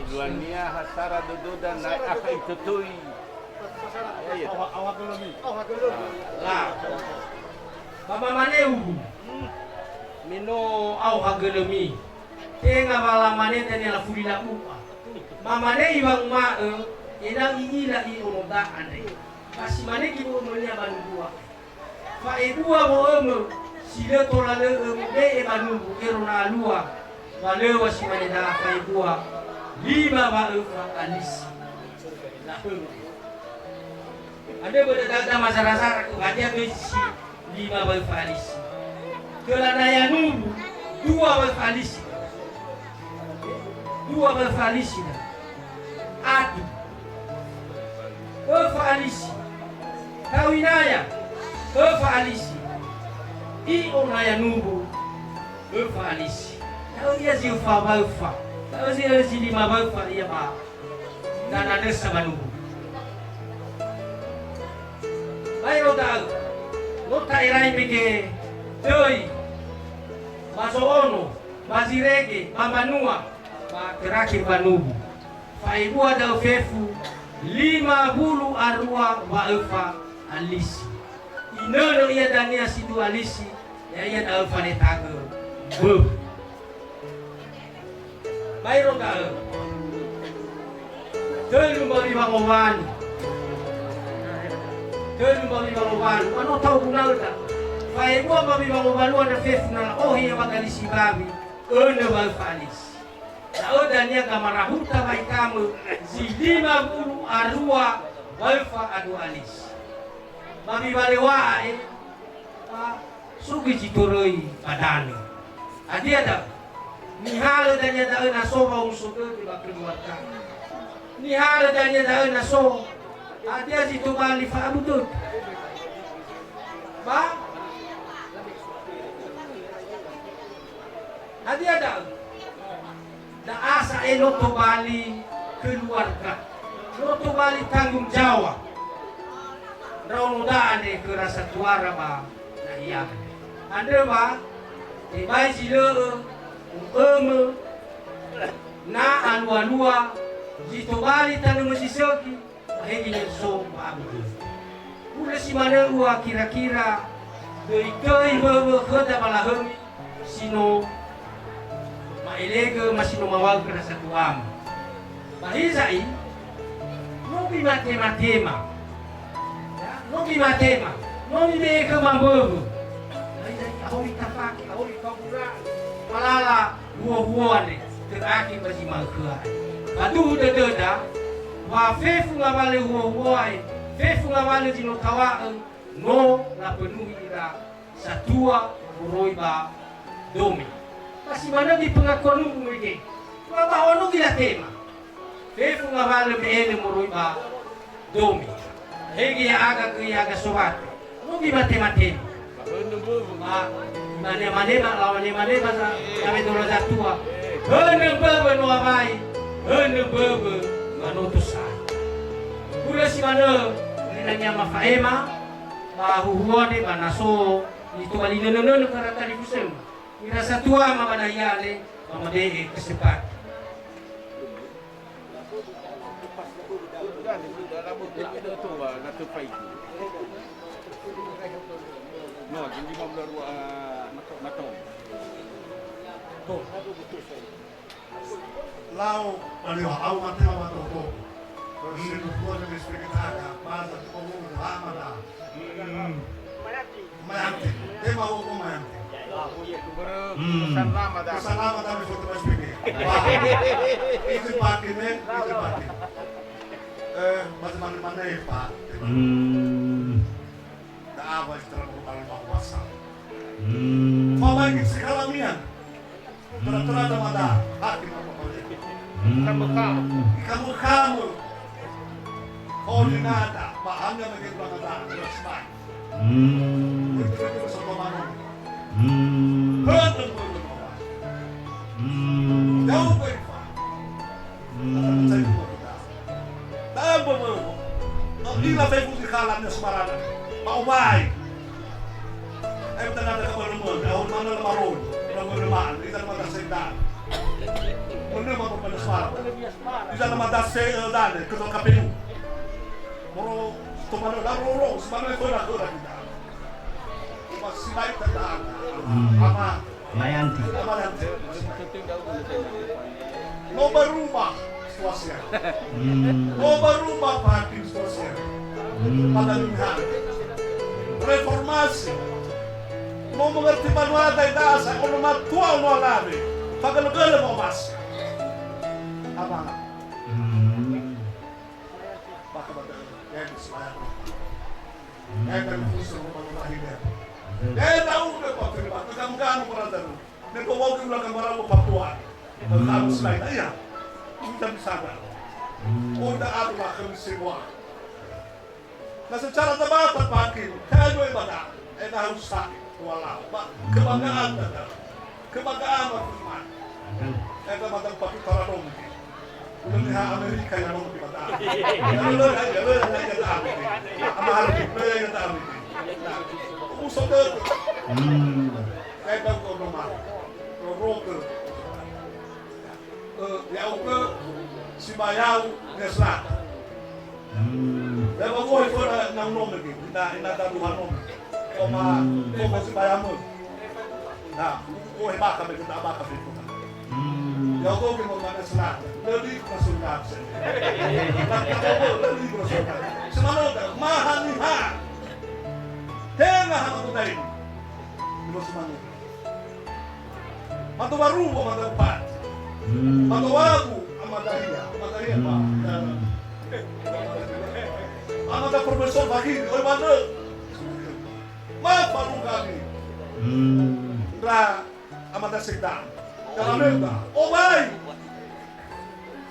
Luania ha sara dödöda na akha itötöi. Ya, ya. La. Ba mamane ugu. Me no aoha gölömi. Tenga wa lamane dania lafuli la'u'a. Mamane iwanguma'ö, ena'ö i'ila i'onoda andre. Ba si mane giwö'ömönia ba nubu. Fa'ebua wo'ömö, si lö tola lö ömube'e ba nubu ero na alua, wa lö wa si mane da'a fa'ebua, lima wa öfa alisi. La'ömö. Andrö börö da'ö da mazara-zara khö hadia göi si lima wa öfa alisi. Töla naya nubu, dua wa öfa alisi. Dua wa öfa alisi da. Atu. Öfa alisi. Tawi naya. Öfa alisi. I'o naya nubu. Öfa alisi. Da'ö ia zi öfa wa öfa. Da'ö zi, zi lima wa öfa ia ba. Dananösa ba nubu. Baero da'ö, no ta'erai mege döi, ba zo'ono, ba zirege, ba mbanua, ba terakhir ba nubu. Fa'ebua da'ö fefu, lima wulu a rua wa öfa alisi. Inönö ia dania si dua alisi, ya'ia da'ö fanetagö. Böf. Baero da'ö. Tölu mbawi wangowalu. Tölu mbawi wangowalu. Ano tau guna'öda. Fa'ebua mbawi wangowalu andrö fefu na la'ohe ia wagalisi mbawi. Önö wa öfa alisi. Da'ö dania gamarahuta wa itamö zi lima wulu a rua wa öfa a dua alisi. Mbawi walewa'e. Ba So göi zi toröi ba danö. Hadia da'ö? Nihalö dania da'ö na so wa'omuso dödö ba keluarga. Nihalö dania da'ö na so hadia zi tobali fa'abu dödö. Ba? Hadia da'ö? Da'a sa'ae no tobali keluarga, no tobali tanggung jawab. Ndraono da'a andre khöra satuara ba nahia. Andrö wa, tebai zi lö'ö, u'ömö, na alua-lua, zi tobali tanömö zi sökhi, Ba he ginöso ba abu dödö. Hulö si manö ua kira-kira, döi-döi wöwö khöda ba lahömi si no ma'elegö ma si no mawaö khöra satuama. Ba hiza'i, no mimatema-tema. Ya, no mimatema. No mibe'e khöma mböwö. Ba hiza'i, ahomi tafake, ahomi fagura'ö. Falala huo-huo andre, terakhir ba zi ma'ökhö andre. Faduhu dödöda, wa fefu ngawalö huo-huo andre, fefu ngawalö zi no tawa'ö, no lapenuhi ira Satua moroi ba Dome. Ba si manö gi pengakuan nubu mege. Wa ba ono gi latema. Fefu ngawalö me'elö moroi ba Dome. Hege ya'aga göi ya'aga sowate. No gi mate-mate. Ba mane-mane ba lawane mane ba za-, kame dolo zatua. Hönö mböbö no awai. Hönö mböbö manoto sa. Hulö si manö, nina nyama fa'ema, ba huhuone ba na so nitobali nönö-nönö karata di fusema. Ira satua ma ba na iale, ba mabe'e kesempatan. Lau, alio, au mate wa toto. Kalau sini dua dari spektaka, bahasa tu kamu lama dah. Hmm. Mayante. Tema hukum Mayante. Hmm. Pesan lama dah. Pesan lama dah, foto S P P. Wah. Itu pakai, men. Itu pakai. Eh, macam mana-mana, Pak. Hmm. Da'a wa istirahat al-, al-, al-, al-, Hmm. Fa lagi sekalamian. Tera-tera da mada, hati apa boleh. Hmm. Kamu-kamu. Kamu-kamu. Kau ni nada, bahannya bagi dua kata, terus main. Hmm. Betul-betul bersama malam. Hmm. Betul-betul. Hmm. Jauh, Pak. Hmm. Kata percaya kepada kita. Tambah mau. Ila fefu si kala nia sebarana. Mau mai. Ayo tengah tengah berlemah. Ahun mana lemarun. Lemarun lemarun. Kita mata setan. Mana mau pada suara. Kita mata setan. Ketua K P U. Moro, tomana la roro. Sebenarnya kau nak kau kita. Masih baik tentang. Hmm. Apa? Mayanti. No berubah situasi. Hmm. No berubah parti situasi. Hmm. Pada dunia. Reformasi. No mengerti banua dai dasa, ono matua, ono alawe. Pagele-gele mau mas. Apa? Hmm. Maka pada, ya, di Semarang. Eda lufusu rumah-rumah hidup. Eda udah pakai, pakai kamu-kamu orang tahu. Neko wau ke ulang kamar aku Papua. Kamu selain, iya. Kita bisa ada. Udah aku lah kami semua. Nah, secara terbatas, Pak Hakim, saya juga ibadah. Eda harus sakit, walau, Pak. Kebanggaan, Pak. Kebanggaan, Pak Firman. Eda mata Pak Tara dong. Udah lihat Amerika yang mau kita. Ya, lo, ya, lo, ya, ya, ya, ya. Ama hari, lo, ya, ya, ya. Uso ke. Hmm. Eda udah normal. Roro ke. Eh, ya'ugö sibayau Nias Selatan. Hmm. Ya, ba wohe föna nau nome gö, ina, ina dalu ha nome. Koma, hmm, koma sibayau mö. Na, wohe baka be kita baka be kota. Hmm. Ya'ugö gö mo Nias Selatan. Lö ligu na sunat se. Na, na, lö ligu na sunat. Semanoda, ma haniha. Tenga ha makuda ini. Ini semanoda. Mato Waru, Amada Bupati. Hmm. Mato Wabu, Amada Hia, Amada Hia, Pak. Hmm. Amada Profesor Fakiri, oi manö. Ma falu kami. Hmm. Ndra Amada Sekda. Dalam Sekda. Oh, baik.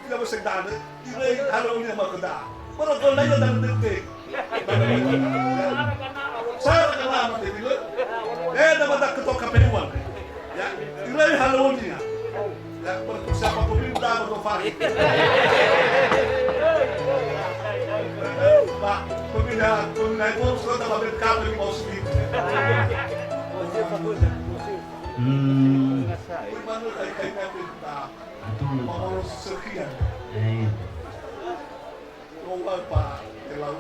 Ina wösöi danö, iröi halöŵönia makhöda. Börö göi na ia danö dödö. Sara gana ama tebile. Eh, nama da ketua K P U-an. Ya, iröi halöŵönia. Ya, börö siapa pemimpin da börö fahri. Pak, pemilihan, pemilihan itu sudah dapat B K P di bawah sendiri. Hmm. Bagaimana kai-kai nanti kita? Betul. Pengurus sekian. Eh. Dua pa telau.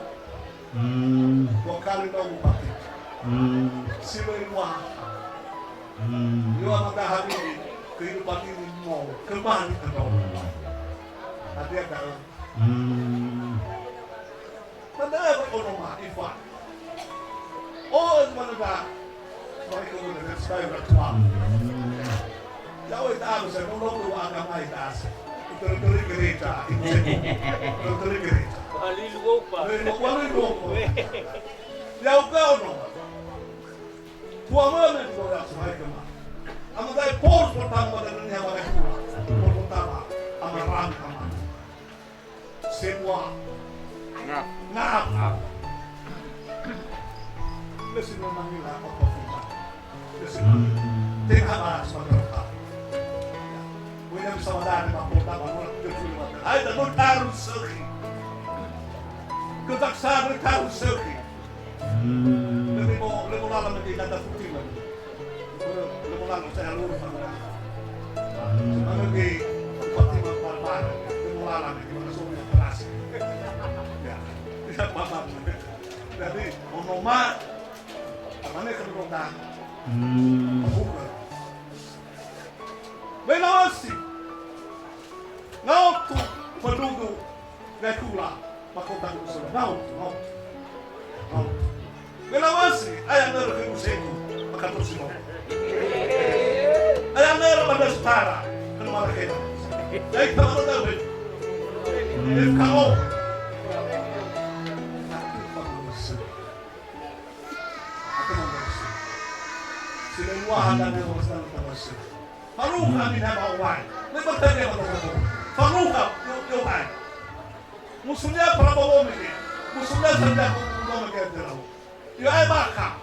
Hmm. Dua kali dua bupati. Hmm. Sila dua. Hmm. Dua matahari kehidupan ini mau kembali ke bawah. Hmm. Hati ada. Hmm. Mana apa kono ma, Ivan? Oh, mana dah? Mereka udah dari saya udah tua. Hmm. Jauh itu apa saya mau nonton agama itu asal. Terus gereja, terus gereja. Wali lupa. Wali lupa. Jauh kau no. Tuamöne di Boda Suhaigama. Ama da'e Paulus pertama ba dödönia ba Gaikula. Paulus pertama, ama Rami ama. Semua. Ngap. Ngap. Ngap. Lesi memang ila apa-apa. Lesi memang. Tenga bahas madrasah. Wena bisa wadade ba kota ba nua tujuh puluh lima. Hai, da nua taru sökhi. Kejaksaan taru sökhi. Hmm. Lebih mau, lebih lala lagi dada putih lagi. Lebih lala saya lurus sama. Hmm. Sebagai bupati Barbara, lebih lala lagi mana soalnya keras. Ya, tidak paham. Jadi, onoma, apa nih kedudukan? Hmm. Bukan. Wena osi. Ngaotu, pedudu, Gaikula, ba kota Yerusalem. Ngaotu, ngaotu. Ngaotu. Wena osi, aya nörö khögu segu, ba kantor Simon. Aya nörö ba Dasutara, kan marakhena. Yai tamada da'ö. F K O. Aku mau bersih. Silai luaha dania wa'ohasana tawasö. Faruha mina ba owai. Me bertanya ba toko. Faruha yo yo hai. Musulia Prabowo mege. Musulia saja ko ko mege terau. Yo ai baka.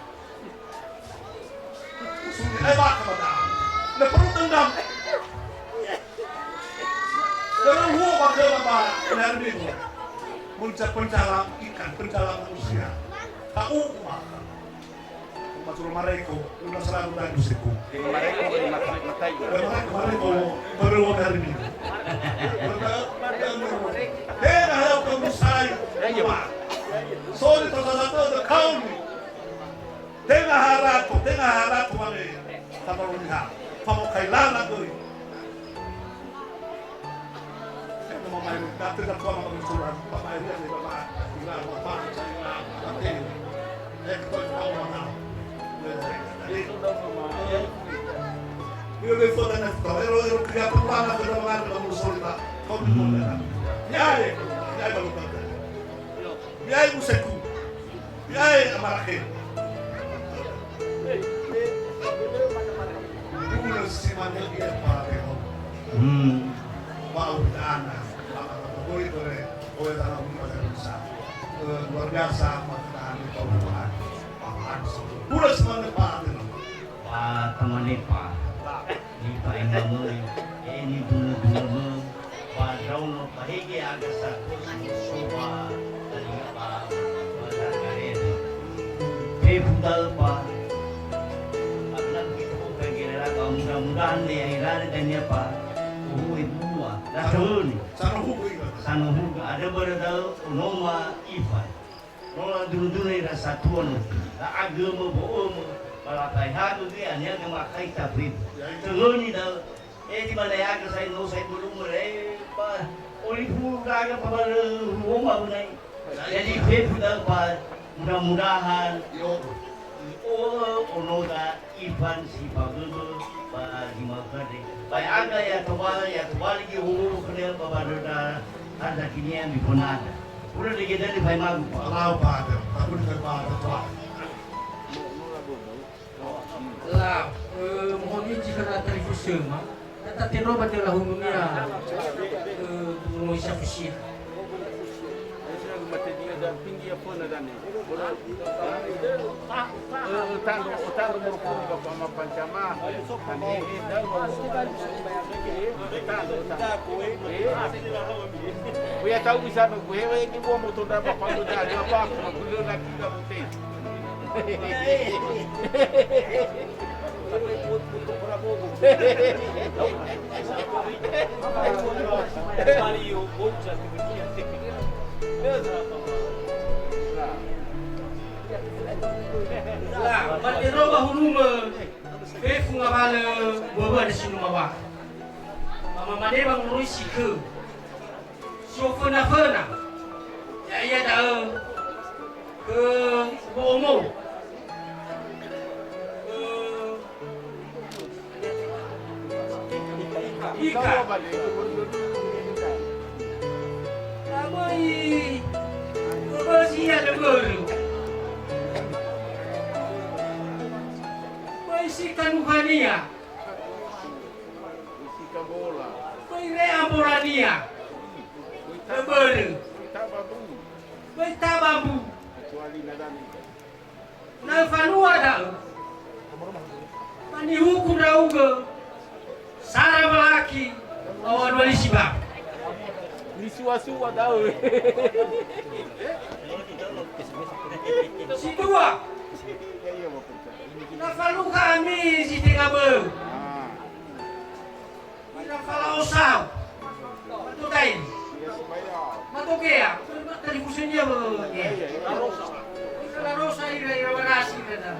Musulia ai baka bada. Na perlu dendam. Terus huo baka baba. Ini hari minggu. Menca penjara ikan, penjara manusia. Tahu maka. Matur mareko, lima seratus dan busiku. Lima mareko, lima, lima tai. Lima mareko, mareko, baru dari minggu. Tenga ha ya'o kamusai. Ayo. Sorry, to salah satu, the county. Tenga ha rato, tenga ha rato mane. Sama liha. Kamu kailana tuh. Ya'e, ya'e ba lutata. Ya'e, amarakhena. Hulö si manö ia Fatero. Hmm. Ba uritana, ba kata boi tore, oe tanah bumi pada bisa. Eh, luar biasa, maka tahan di Tuhan. Hulö si manö Fatero. Ba tamane pa. Nifa'ema möi, e nidunö-dunö möi, ba ndraono fahege aga satua si so ba dalinga ba, ba Zakarena. Fefu da'ö ba, ba na fito fegere raga, mudah-mudahan me airare dania ba, ohu ebua, latoni. Sanohuga. Sanohuga, ada bara da'ö onoma Ivan. No ladunö-dunö ira satua no. La'agömö bo'ömö, ba lafaehagö göi ania gömö akhai tafribu. Töhöni da'ö, e, di balaeagö sai no sai bölumö, e, ba, olifu gaga ba ba lö ruoma bönai. Jadi fefu da'ö ba, mudah-mudahan, o, onoda Ivan si fagömö ba zi ma'ökhö andre. Ba ya'aga ya tobali, ya tobali göi howuwu khönia ba baröda harda kinia miföna andra. Hulö dege dali faimagu, Pak. Lau, Pak, ada. Aku dengar, Pak, ada, Pak. Lau, eh, mohon izin khöra talifusöma. Tatendro ba döla hulunia, eh, Gubernur Isa Fusia. Uya tau bisa no kuhe, we ni buah motor dah bapak lu dah ada apa, aku nak gula lagi dah putih. La, matero ba hulumö, fefu ngawalö, böbö ada si numawa. Ba mamane wangurui si khö. Si oföna-föna, ya'ia da'ö, khö Wo'omo. Khö Ika. Lamöi, khö Bösi ia dögörö. Tanuhania. Böi re'a mborania. Böi börö. Böi tabambu. Na öfanua da'ö, ba nihuku ndra'ugö sara mbalaki ba ŵanualisi ba. Nisuasua da'ö. Si dua, na falukha ami zi tenga böu. Ira falao sau. Mato daini. Mato gea. Talifusönia böu. Ira larosa ira, ira warasi ira da.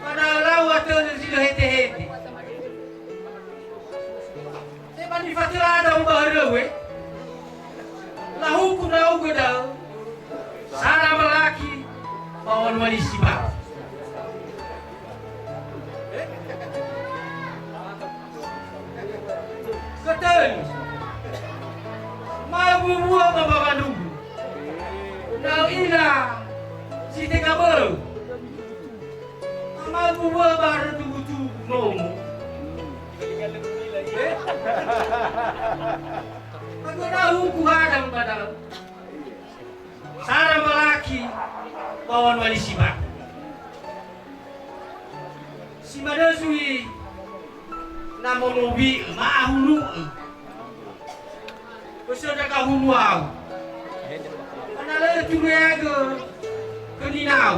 Pada lau atö zi lö hete-hete. Te'ba nifatörada ba höröu, eh. Lahuku ndra'ugö da'ö, sara mbalaki ba ŵanualisi ba. Götöli. Ma bubuo ba mbawa ndruhu. Ndra'o ina si tenga böu. Ma bubuo ba rötubutu nomo. Eh? Ba göna huku hada ba da'ö. Sara mbalaki ba ŵanualisi ba. Si manö zui na monowi'ö, ma'ahulu'ö. Bösö ndra gahuluau. Ba na lö ötureagö khö ninau.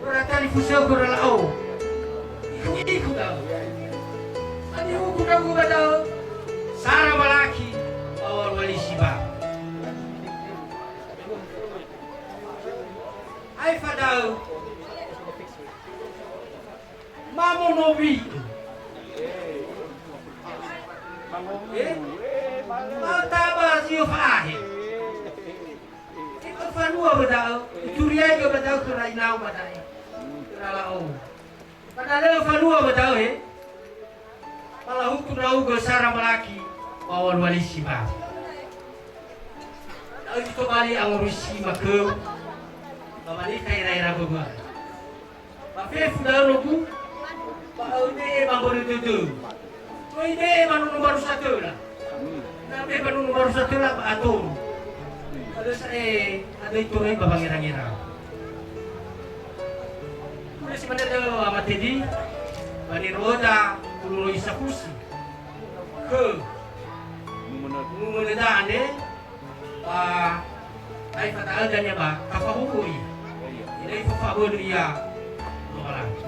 Börö talifusöu khöra la'o. Ihu-ihu da'ö. Ba nihuku ndra'ugö ba da'ö. Sara mbalaki ba ŵanualisi ba. Aefa da'ö, ma monowi'ö. Eh? Ma taba zi öfa'ahe. Öfanua ba da'ö, ituriaigö ba da'ö khöra inau ba da'e. Khöra la'o. Ba na lö öfanua ba da'ö, he? Ba lahuku ndra'ugö sara mbalaki ba ŵanualisi ba. Da'ö zi tobali angorusima khöu, ba manita ira-ira böbö. Ba fefu da'ö nogu, ba öbe'e ba mbörö dödöu. Öibe'e ba nono mbaru satöla. Na be ba nono mbaru satöla ba atoru. Ba lö sa'ae adöi toröi ba wangerangera. Hulö si mane da'ö Ama Tedi, ba niro'öda hulö no isafusi. Khö. Numönö. Numönöda andre, ba aefa da'ö dania ba tafahuhuo ia. Ina ifafabölö ia Lowalangi.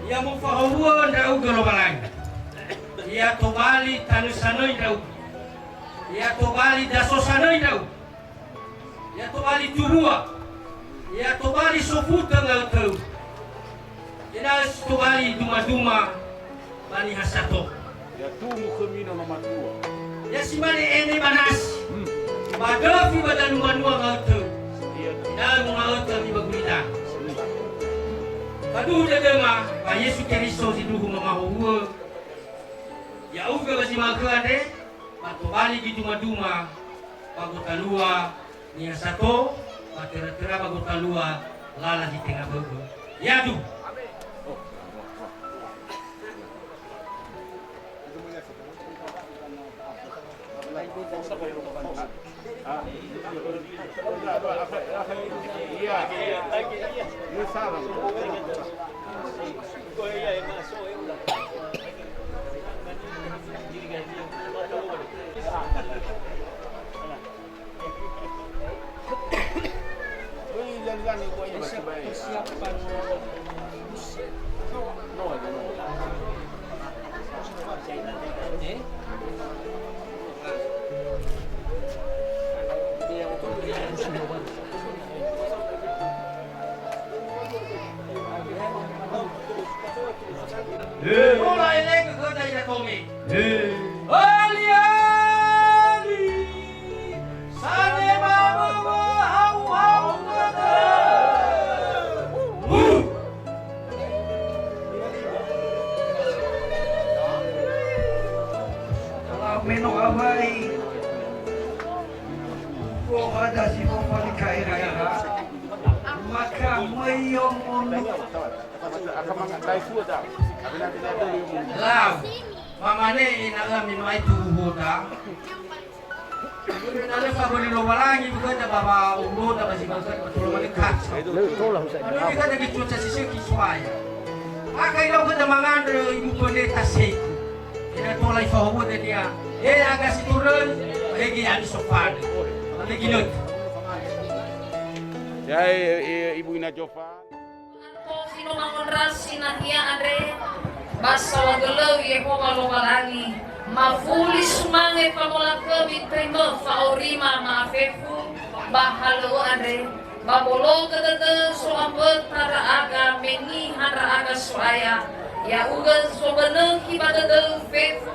Ya mofahowu'ö ndra'ugö Lowalangi. Ya tobali tanö sanöi ndra'ugö. Ya tobali daso sanöi ndra'ugö. Ya tobali tuwua. Ya tobali sofutö nga'ötöu. Ena'ö si tobali duma-duma ba niha sato. Ya tumbu khömi nono matua. Ya si mane ene ba nasi. Hmm. Ba döfi ba dalu mbanua nga'ötöu. Iya. Ena'ö monga'ötö ami ba gulidanö. Hmm. Faduhu dödöma ba Yesu Keriso sindruhu mamahowu'ö. Ya'ugö ba zi ma'ökhö andre, ba tobali göi duma-duma ba gotalua niha sato, ba töra-töra ba gotalua lala zi tenga bö'ö. Yadu. Persiapan He. Tola elege khöda ira tome. He. Aliali, sane mamöwö hau-hau dödö. Hu. Me no awai fohada si no falika era-era, maka möi yomon. Lau, mamane ena'ö me no aetu uhoda. Na lö faböli Lowalangi bökhöda ba wa'omboda ba zi bökhöda ba tola manö kaca. Lö tola husa. Manö bökhöda göi cuaca si sökhi So'aya. Akha ilau khöda mangandrö ibu pendeta seku. Ina tola ifahowö dania. He aga si toröi, he göi ami sofanö. Lagi nöt. Ya, e, e, Ibu Ina Jofa. Ato si no mangondrasi nahia andre, ba saohagölö Yehowa Lowalangi, mafuli sumange famolakhömi töimö fa'aurima ma'afefu ba halöŵö andre, ba bologö dödö so'amböta ndra'aga me niha ndra'aga So'aya, ya'ugö zobönökhi ba dödöu fefu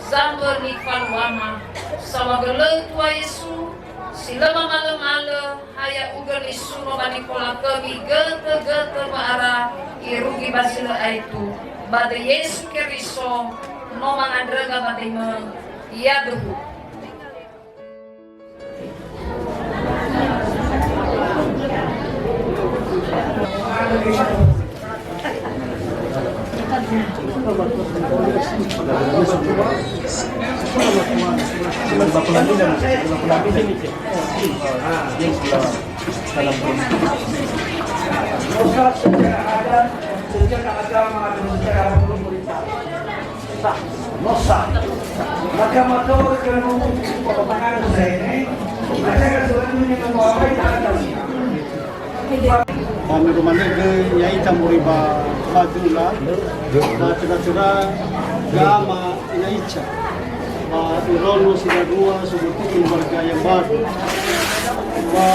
zambö nifaluama. Saohagölö Tua Yesu, si lö mamalömalö, ha ya'ugö nisuno ba nikolakhömi götö-götö wa'ara irugi ba zi lö aetu. Ba döi Yesu Keriso, no mangandröga ba döimö. Yaduhu. Dosa secara adat, secara agama, dan secara hukum. Sah, no sah. Maka matörö khönu, pokokna dosa ini, maka selanjutnya membawa baik atas. Ba me no manö göi ya'ita moroi ba Madula, ba töra-töra gama ya'ita. Ba iraono si darua sobotuku keluarga yang baru. Ba,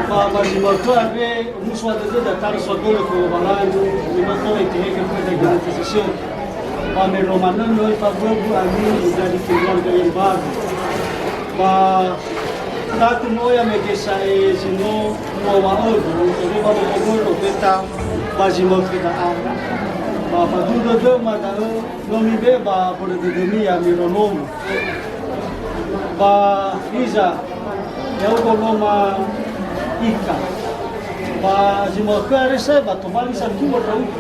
ba, ba zi ma'ökhö andre, musu dödöda tarus wagölö khö Lowalangi, zi ma'ökhö itehegö khöda gimana sesio. Ba me no manö no ifaböbö ami menjadi keluarga yang baru. Ba Tatu moya mege sa'e si no muawa'ögu, ebe ba mo'ogöi ofeta ba zi ma'ökhö da'a. Ba faduhu dödöma da'ö, no mibe'e ba mbörö dödömi ya'ami iraonomu. Ba hiza, ya'ugö no ma'ika. Ba zi ma'ökhö are sa'e ba tobali satua ndra'ugö.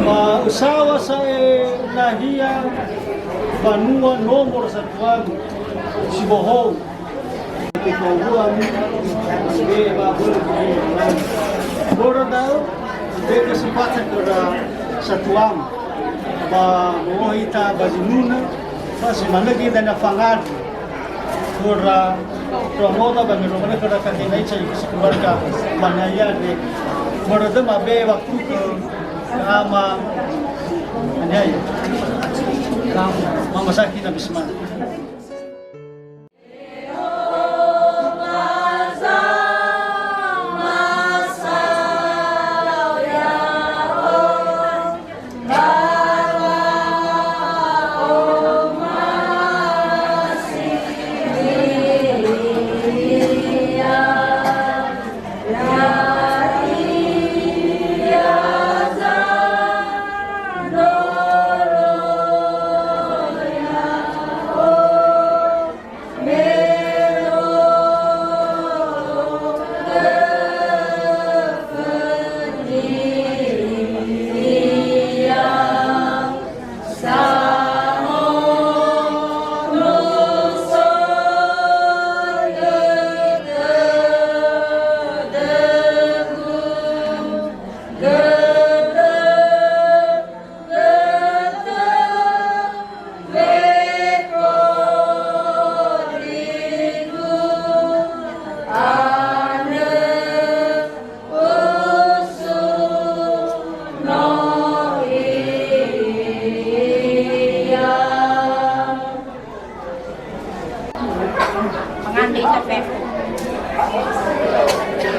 Ba ösaŵa sa'e nahia banua nomor satuagu si bohou. Börö da'ö, ube'e kesempatan khöra satuama. Ba mo'ohe ita ba zinunö, ba zi manö göi dania fangandrö. Khöra tuangöda ba me no manö khöra katena ica sekeluarga manaya de. Börö dödö mabe'e waktu ke ama anaya. Mama sakit habis mana. Mangandrö ita fefu.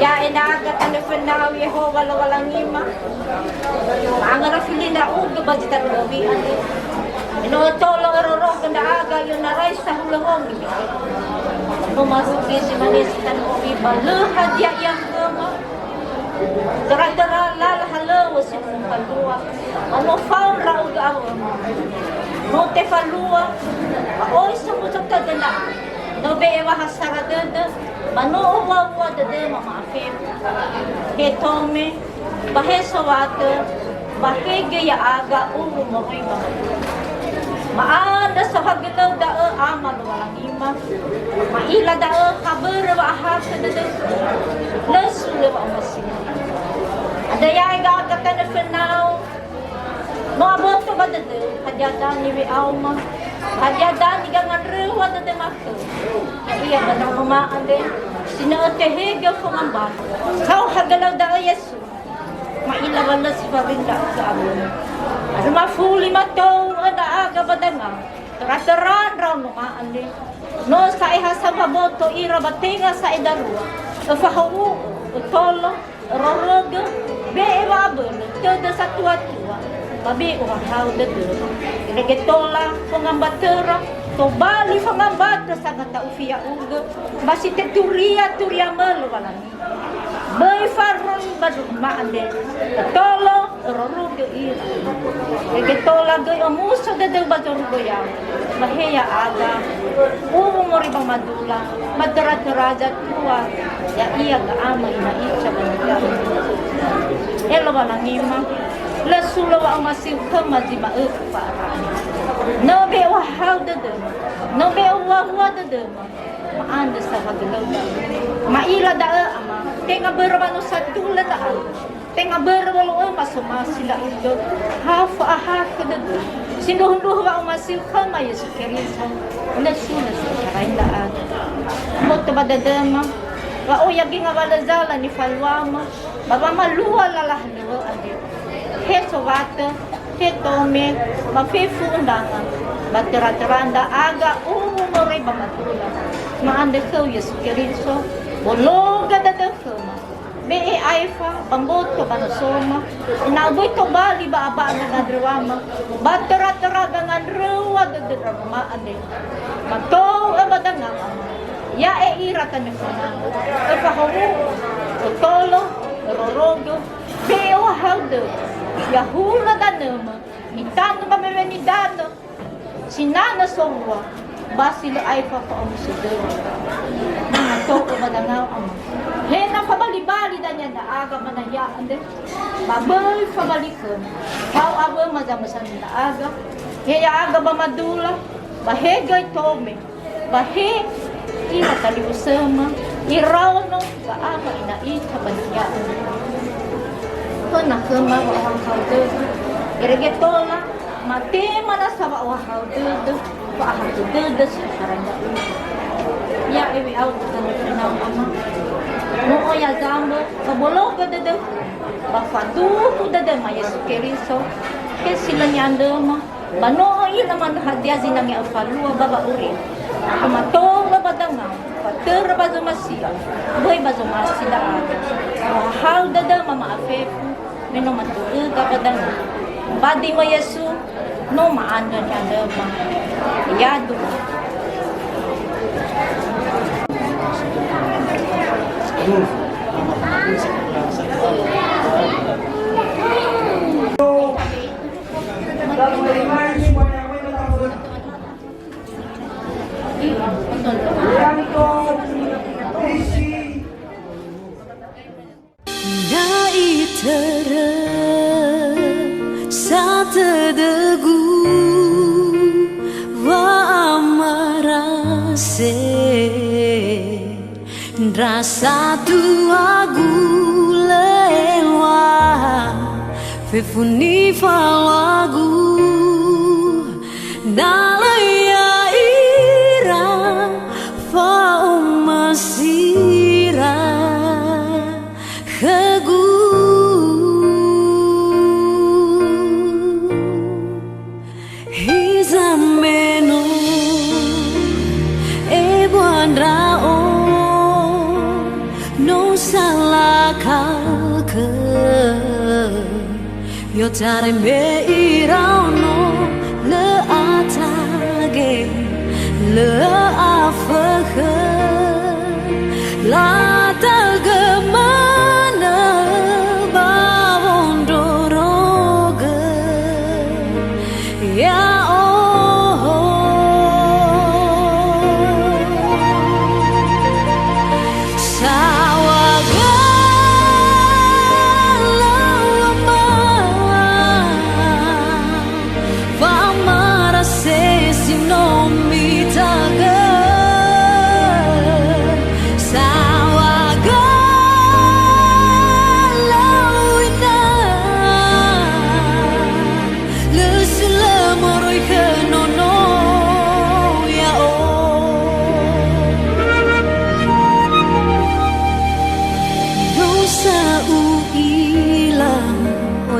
Ya'e ndra'aga tanö fönau Yehowa Lowalangima. Mangöra fili ndra'ugö ba zi tanö owi andre. Ena'ö tola örörögö ndra'aga i'onarai sahulö hongi. No marugi zi mane zi tanö owi ba lö hadia ia khöma. Töra-töra lala halöŵö Falua, ba no fao ndra'ugö awöma. No tefalua, ba oi somuso tödö ndra'ugö. No be'e wa ha sara dödö, ba no owua-wua dödöma ma'afefu. He tome, ba he sowatö, ba he göi ya'aga uwu moroi ba ma'afefu. Ma'andrö saohagölöu da'ö Ama Lowalangi. Ma'ila da'ö ha börö wa'ahakhö dödöu, lö sulö wa'omasiu. Andrö ya'aga tanö fönau, no aboto ba dödöu, hadia danö niwe'auma, hadia danö nigangandröwa dödöma khöu. Ya'ia ba ndra'ugöma andre, sinö'ö tehegö fongambata. Saohagölöu da'ö Yesu. Ma'ila wa lö si faröi ndra'ugö awöma. Andrö mafuli matou'ö ndra'aga ba danga. Töra-töra ndraonoma andre. No sa'ae ha sambua boto ira ba tenga sa'ae darua. Öfahowu'ö, ötolo, örorögö, be'e wa'abölö, tödö satua-tua, ba be'e ohahau dödöma. Irege tola fongambatöra, tobali fongambatö sangata'ufi ya'ugö, ba si teturia-turia mölö Lowalangi. Böi faröi ba ndra'ugöma andre, ötolo, örorögö ira. Irege tola göi omuso dödöu ba zorugo ya'o, ba he ya'aga, uwu moroi ba madula, ba töra-töra zatua, ya'ia ga'ama ina ica ba nita. E Lowalangima, lö sulö wa'omasiu khöma zi ma'ökhö fa'ara. No be'e ohahau dödöma, no be'e owua-wua dödöma, Ma'andrö saohagölöu da'ö. Ma'ila da'ö, Ama, tenga börö wa no satulö ndra'aga, tenga börö wolo'öma somasi ndra'ugö, ha fa'ahakhö dödöu. Sindruhu-ndruhu wa'omasiu khöma Yesu Keriso, lö sulö sa'ae ndra'aga. Aboto ba dödöma, wa oya genga wa lö zala nifaluama, ba wamalua lala hölöwö andre. He sowatö, he tome, ba fefu undangan, ba töra-töra ndra'aga uwu moroi ba madula. Ma'andrö khöu Yesu Keriso, bologö dödöu khöma. Be'e aefa ba mboto ba nosoma, ena'ö böi tobali ba aba'a gangandröwama, ba töra-töra gangandröwa dödö ndra'ugöma andre. Ba tou'ö ba danga Ama, ya'e ira tanö fönau, öfahowu'ö, ötolo, örorögö, be'e ohahau dödö, ya'ahulö danöma, mitanö ba mewe nidanö, sinanö sowua, ba si lö aefa fa'omuso dödö. Mato'ö ba dangau Ama. He na fabali-bali dania ndra'aga ba nahia andre, ba böi fabali khöma. Fao awöma zamösana ndra'aga, he ya'aga ba madula, ba he göi tome. Ba he ira talifusöma, iraono wa'ama ina ita ba nahia andre. Föna khöma wa'ohahau dödö, irege tola, matema nasa wa'ohahau dödö, wa'ahakhö dödö si ha sara ndra'ugö. Ya'e we'ao tanö fönau Ama. No oya zambö, ba bologö dödöu, ba faduhu dödöma Yesu Keriso, he si lö ni'andröma, Ba no ö'ila manö hadia zinangea öfalua ba wa'aurima. Ba mato'ö ba dangau, ba töra ba zomasi'ö, böi ba zomasi ndra'aga. Ohahau dödöma ma'afefu, me no mato'öga ba dangau. Ba döi-Mö Yesu, no ma'andrö ni'andröma. Yadu. Da'i törö satödögu wa'amarase. Ndra satuagu lö eŵa'ö fefu nifaluagu, na lö ya'ira fa'omasira khögu. Hiza me no ebua ndra'o, no salakha khö. I'otarai me iraono, lö atage, lö afökhö. Lata'ögö manö ba wondroro.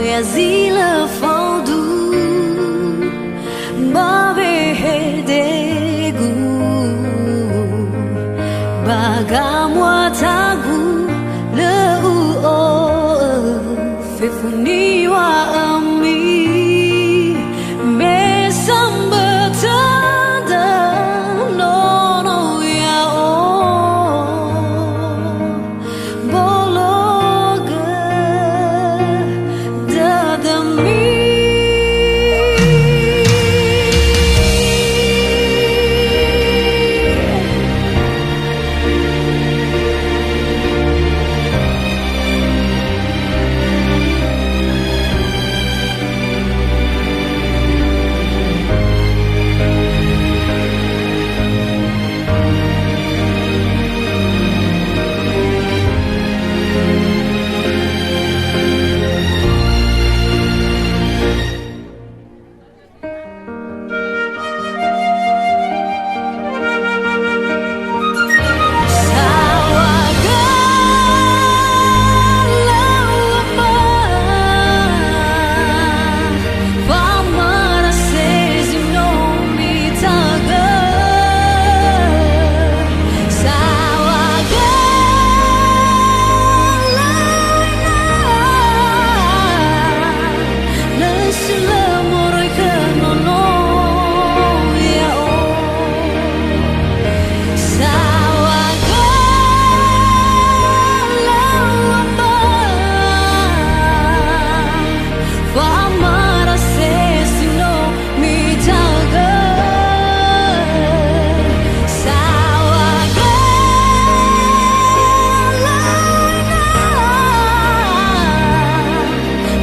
Ya zi lö faudu ba wehedegu, ba gamuatagu lö u'o'ö fefu niŵa'ömi, me sambö tödö nono ya'o. Bologö dödömi. Lö sulö moroi khö nono ya'o. Saŵa gölö wambö, wa'amara se si no mijaogö. Saŵa gölö ina.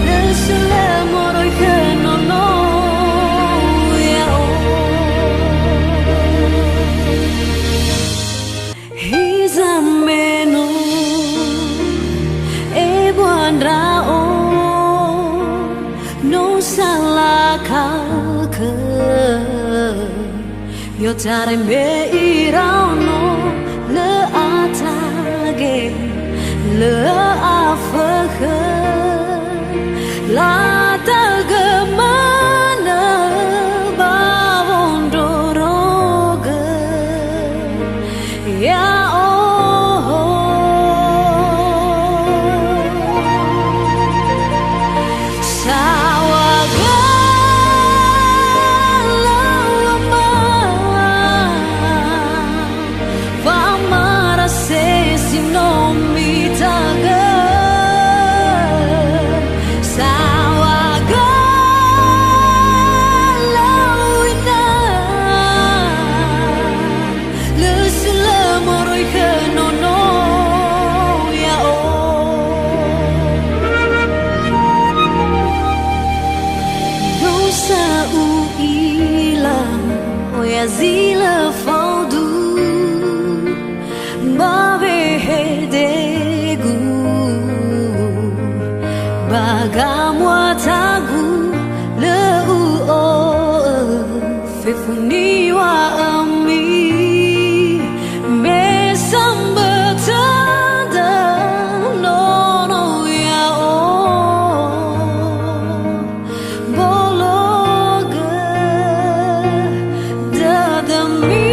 Lö sulö moroi khö nono ya'o. Hiza me no ebua ndra'o, no salaka khö. I'otarai mbe iraono, lö atage, lö afökhö, lata'ögö manö ba wondrorogö. Ya'o. Saŵa gölö wambö, wa'amara se si no mijaogö. Saŵa gölö ina. Lö sulö moroi khö nono ya'o. No sa u'ila oya zi lö faudu ba wehedegu, ba gamuatagu lö u'o'ö. Fefu niŵa'ömi, me sambö tödö nono ya'o. Bologö dödömi.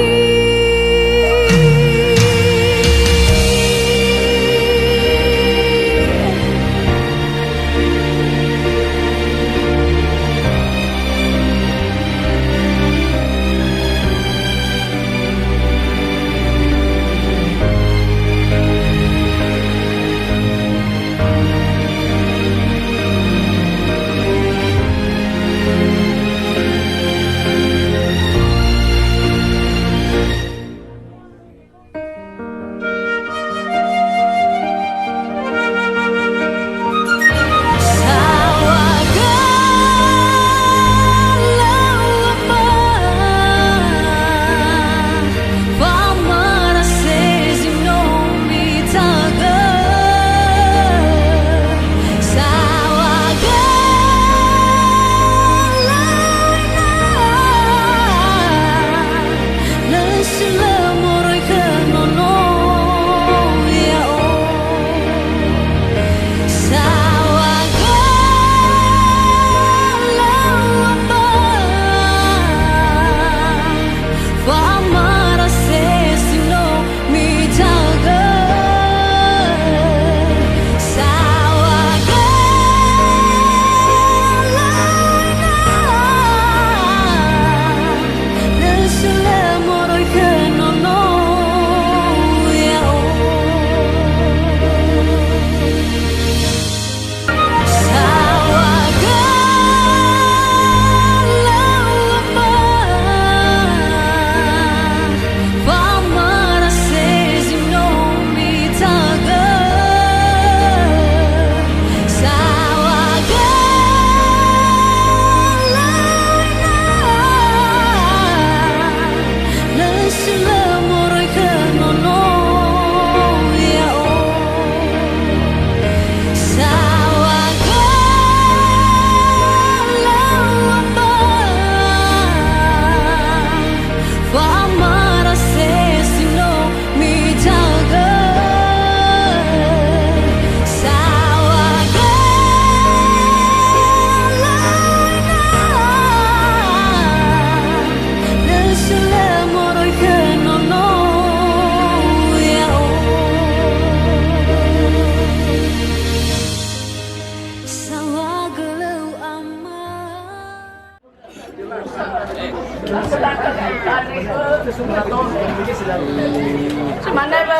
Simane ba,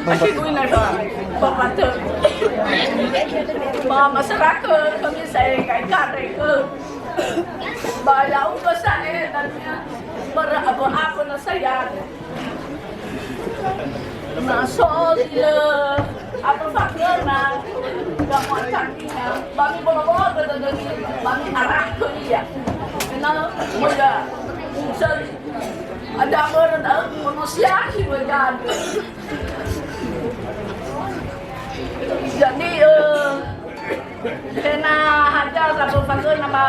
ba, ba, ba, ba, masyarakat kami saya kai kare ke. Ba ya'ugö sa'ae dania bara abu-abu na saya. Na so zi lö, apa fakta na, ba mu'atanina, ba mi bolo-bolo ke dödömi, ba mi arah ke ia. Kena muda, unsur, ada orang tahu, kono siasi berjalan. Jadi, eh, Tenga hadia sato fagöna ba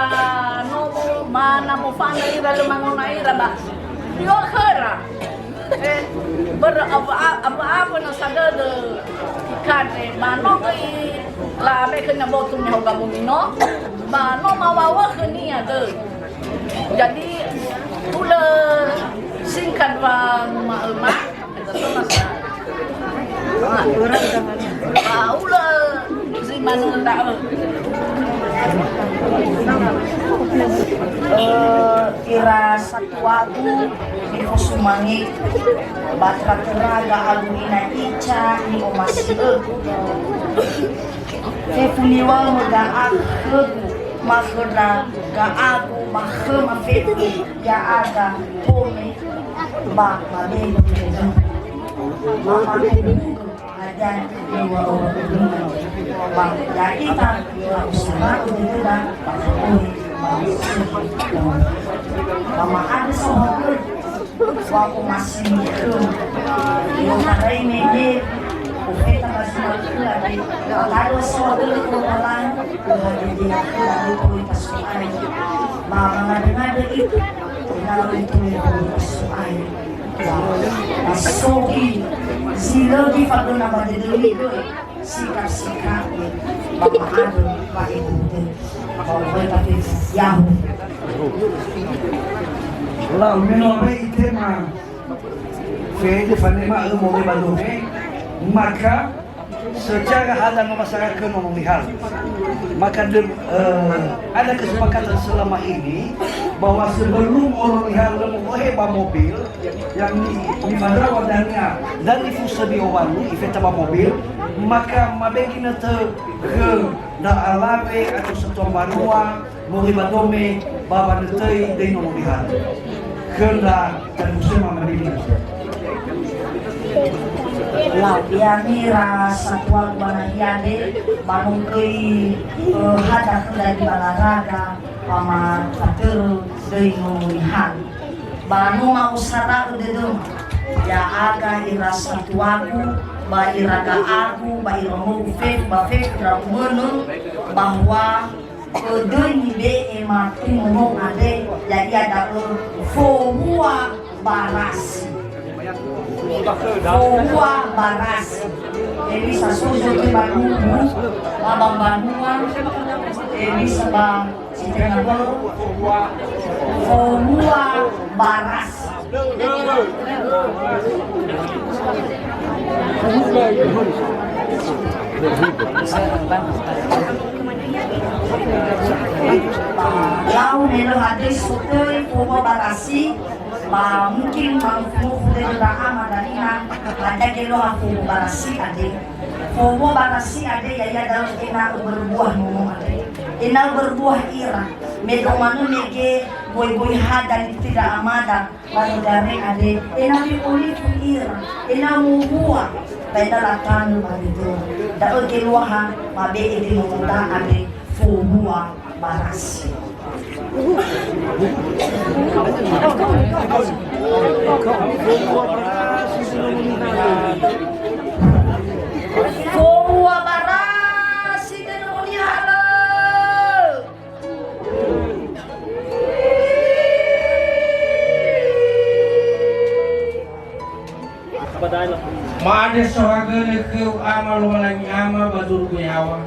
nomo, ma na mofanö ira lö mangona ira ba. Io khöra. Eh, ber-, apa, apa, apa na sadödö kade, ba no göi la mekö nya botu ni hoga bumino, ba no mawawa khönia dö. Jadi, hulö singkat wa ma, ma, Ulö zi manö da'ö. Eh, ira satuagu nifosumange ba tera-tera ga'agu ina ica ni'omasi'ögu. Fefu niŵa'ö ga'agu khögu, ma khöra ga'agu, ma khöma fefu ya'aga tome ba mabelu kedu. Ba mabelu hadia niŵa'ö ba ya'ita la'usara'ö dödöda ba khöu ba ma'andrö saohagöi. Wa omasi nikhöu. I'otarai mege, ofeta ba zi ma'ökhö andre, ba kadua saohagölö Lowalangi, ohadege khöra döi tasu'ai. Ba mangandrö-ngandrö ita, ena'ö itulö tasu'ai. Ba, ba sogi, zi lö gifagöna ba dödömi göi. Sikap-sikap, ba ma'andrö, ba ebute, ba obai ba fefu. Ya'ahowu. Lau, me no abai itema, fede fanema ömo me ba dohe, maka secara hada no masyarakat no melihat. Maka de-, eh, ada kesepakatan selama ini bahwa sebelum orang lihat lemu ohe ba mobil, Yang ni, ni madawa dania, dan ifusö di owalu, ifeta ba mobil, maka mabegi nötö khö nda alawe atau satua mbanua, moroi ba dome, ba wanötöi döi nono niha. Khö nda tanusöma mabegi nötö. Lau, ya'ami ira satua ba nahia de, ba nunggöi, eh, hada khö nda di balaraga, ba ma fatörö döi nono niha. Ba no ma'osara'ö dödöma, ya'aga ira satuagu, ba ira ga'agu, ba ira nogu fefu, ba fefu ira umönö, bahwa ödöi nibe'e matumono andre, ya'ia da'ö fowua barasi. Fowua barasi. Hewisa so zökhi ba nubu, ba ba mbanua, hewisa ba Si tenga böu, fowua barasi. Lau me lö hadöi sotöi fowua barasi, ba mungkin mangufu-ngufu dödö da'a madanina, hadia geloha fowua barasi andre. Fowua barasi andre ya'ia da'ö ena'ö berbuah nono andre. Ena'ö berbuah ira. Me da'ö manö mege boi-boi hada nitira amada ba negare andre. Ena'ö me olifu ira. Ena'ö mowua. Ba ena'ö latanö ba dödöra. Da'ö geluaha mabe'e döi nonoda andre. Fowua barasi. Fowua barasi tenöni halö. Ma'andrö saohagölö khöu Ama Lowalangi Ama ba zorugo yaŵa.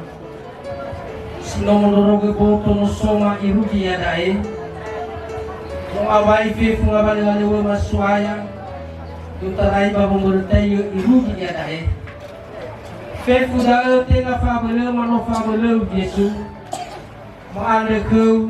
Si no mondrorogö boto no soma irugi iada'e. No awai fefu ngawalö-walöŵöma So'aya, i'otarai ba womörötaiö irugi iada'e. Fefu da'ö tenga fa'abölöma no fa'abölöu Yesu. Ma'andrö khöu,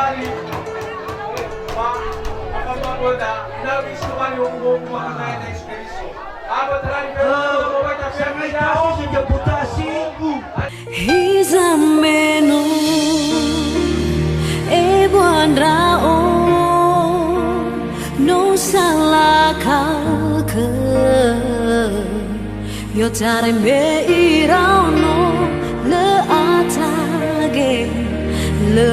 tobali. Ba, apa maböda, na bisa bali honggo, maka na Yesu Kristo. Apa terang, eh, sama tahu saja putasi. Hiza me no ebua ndra'o, no salakakö. I'otarai me iraono, lö atage, lö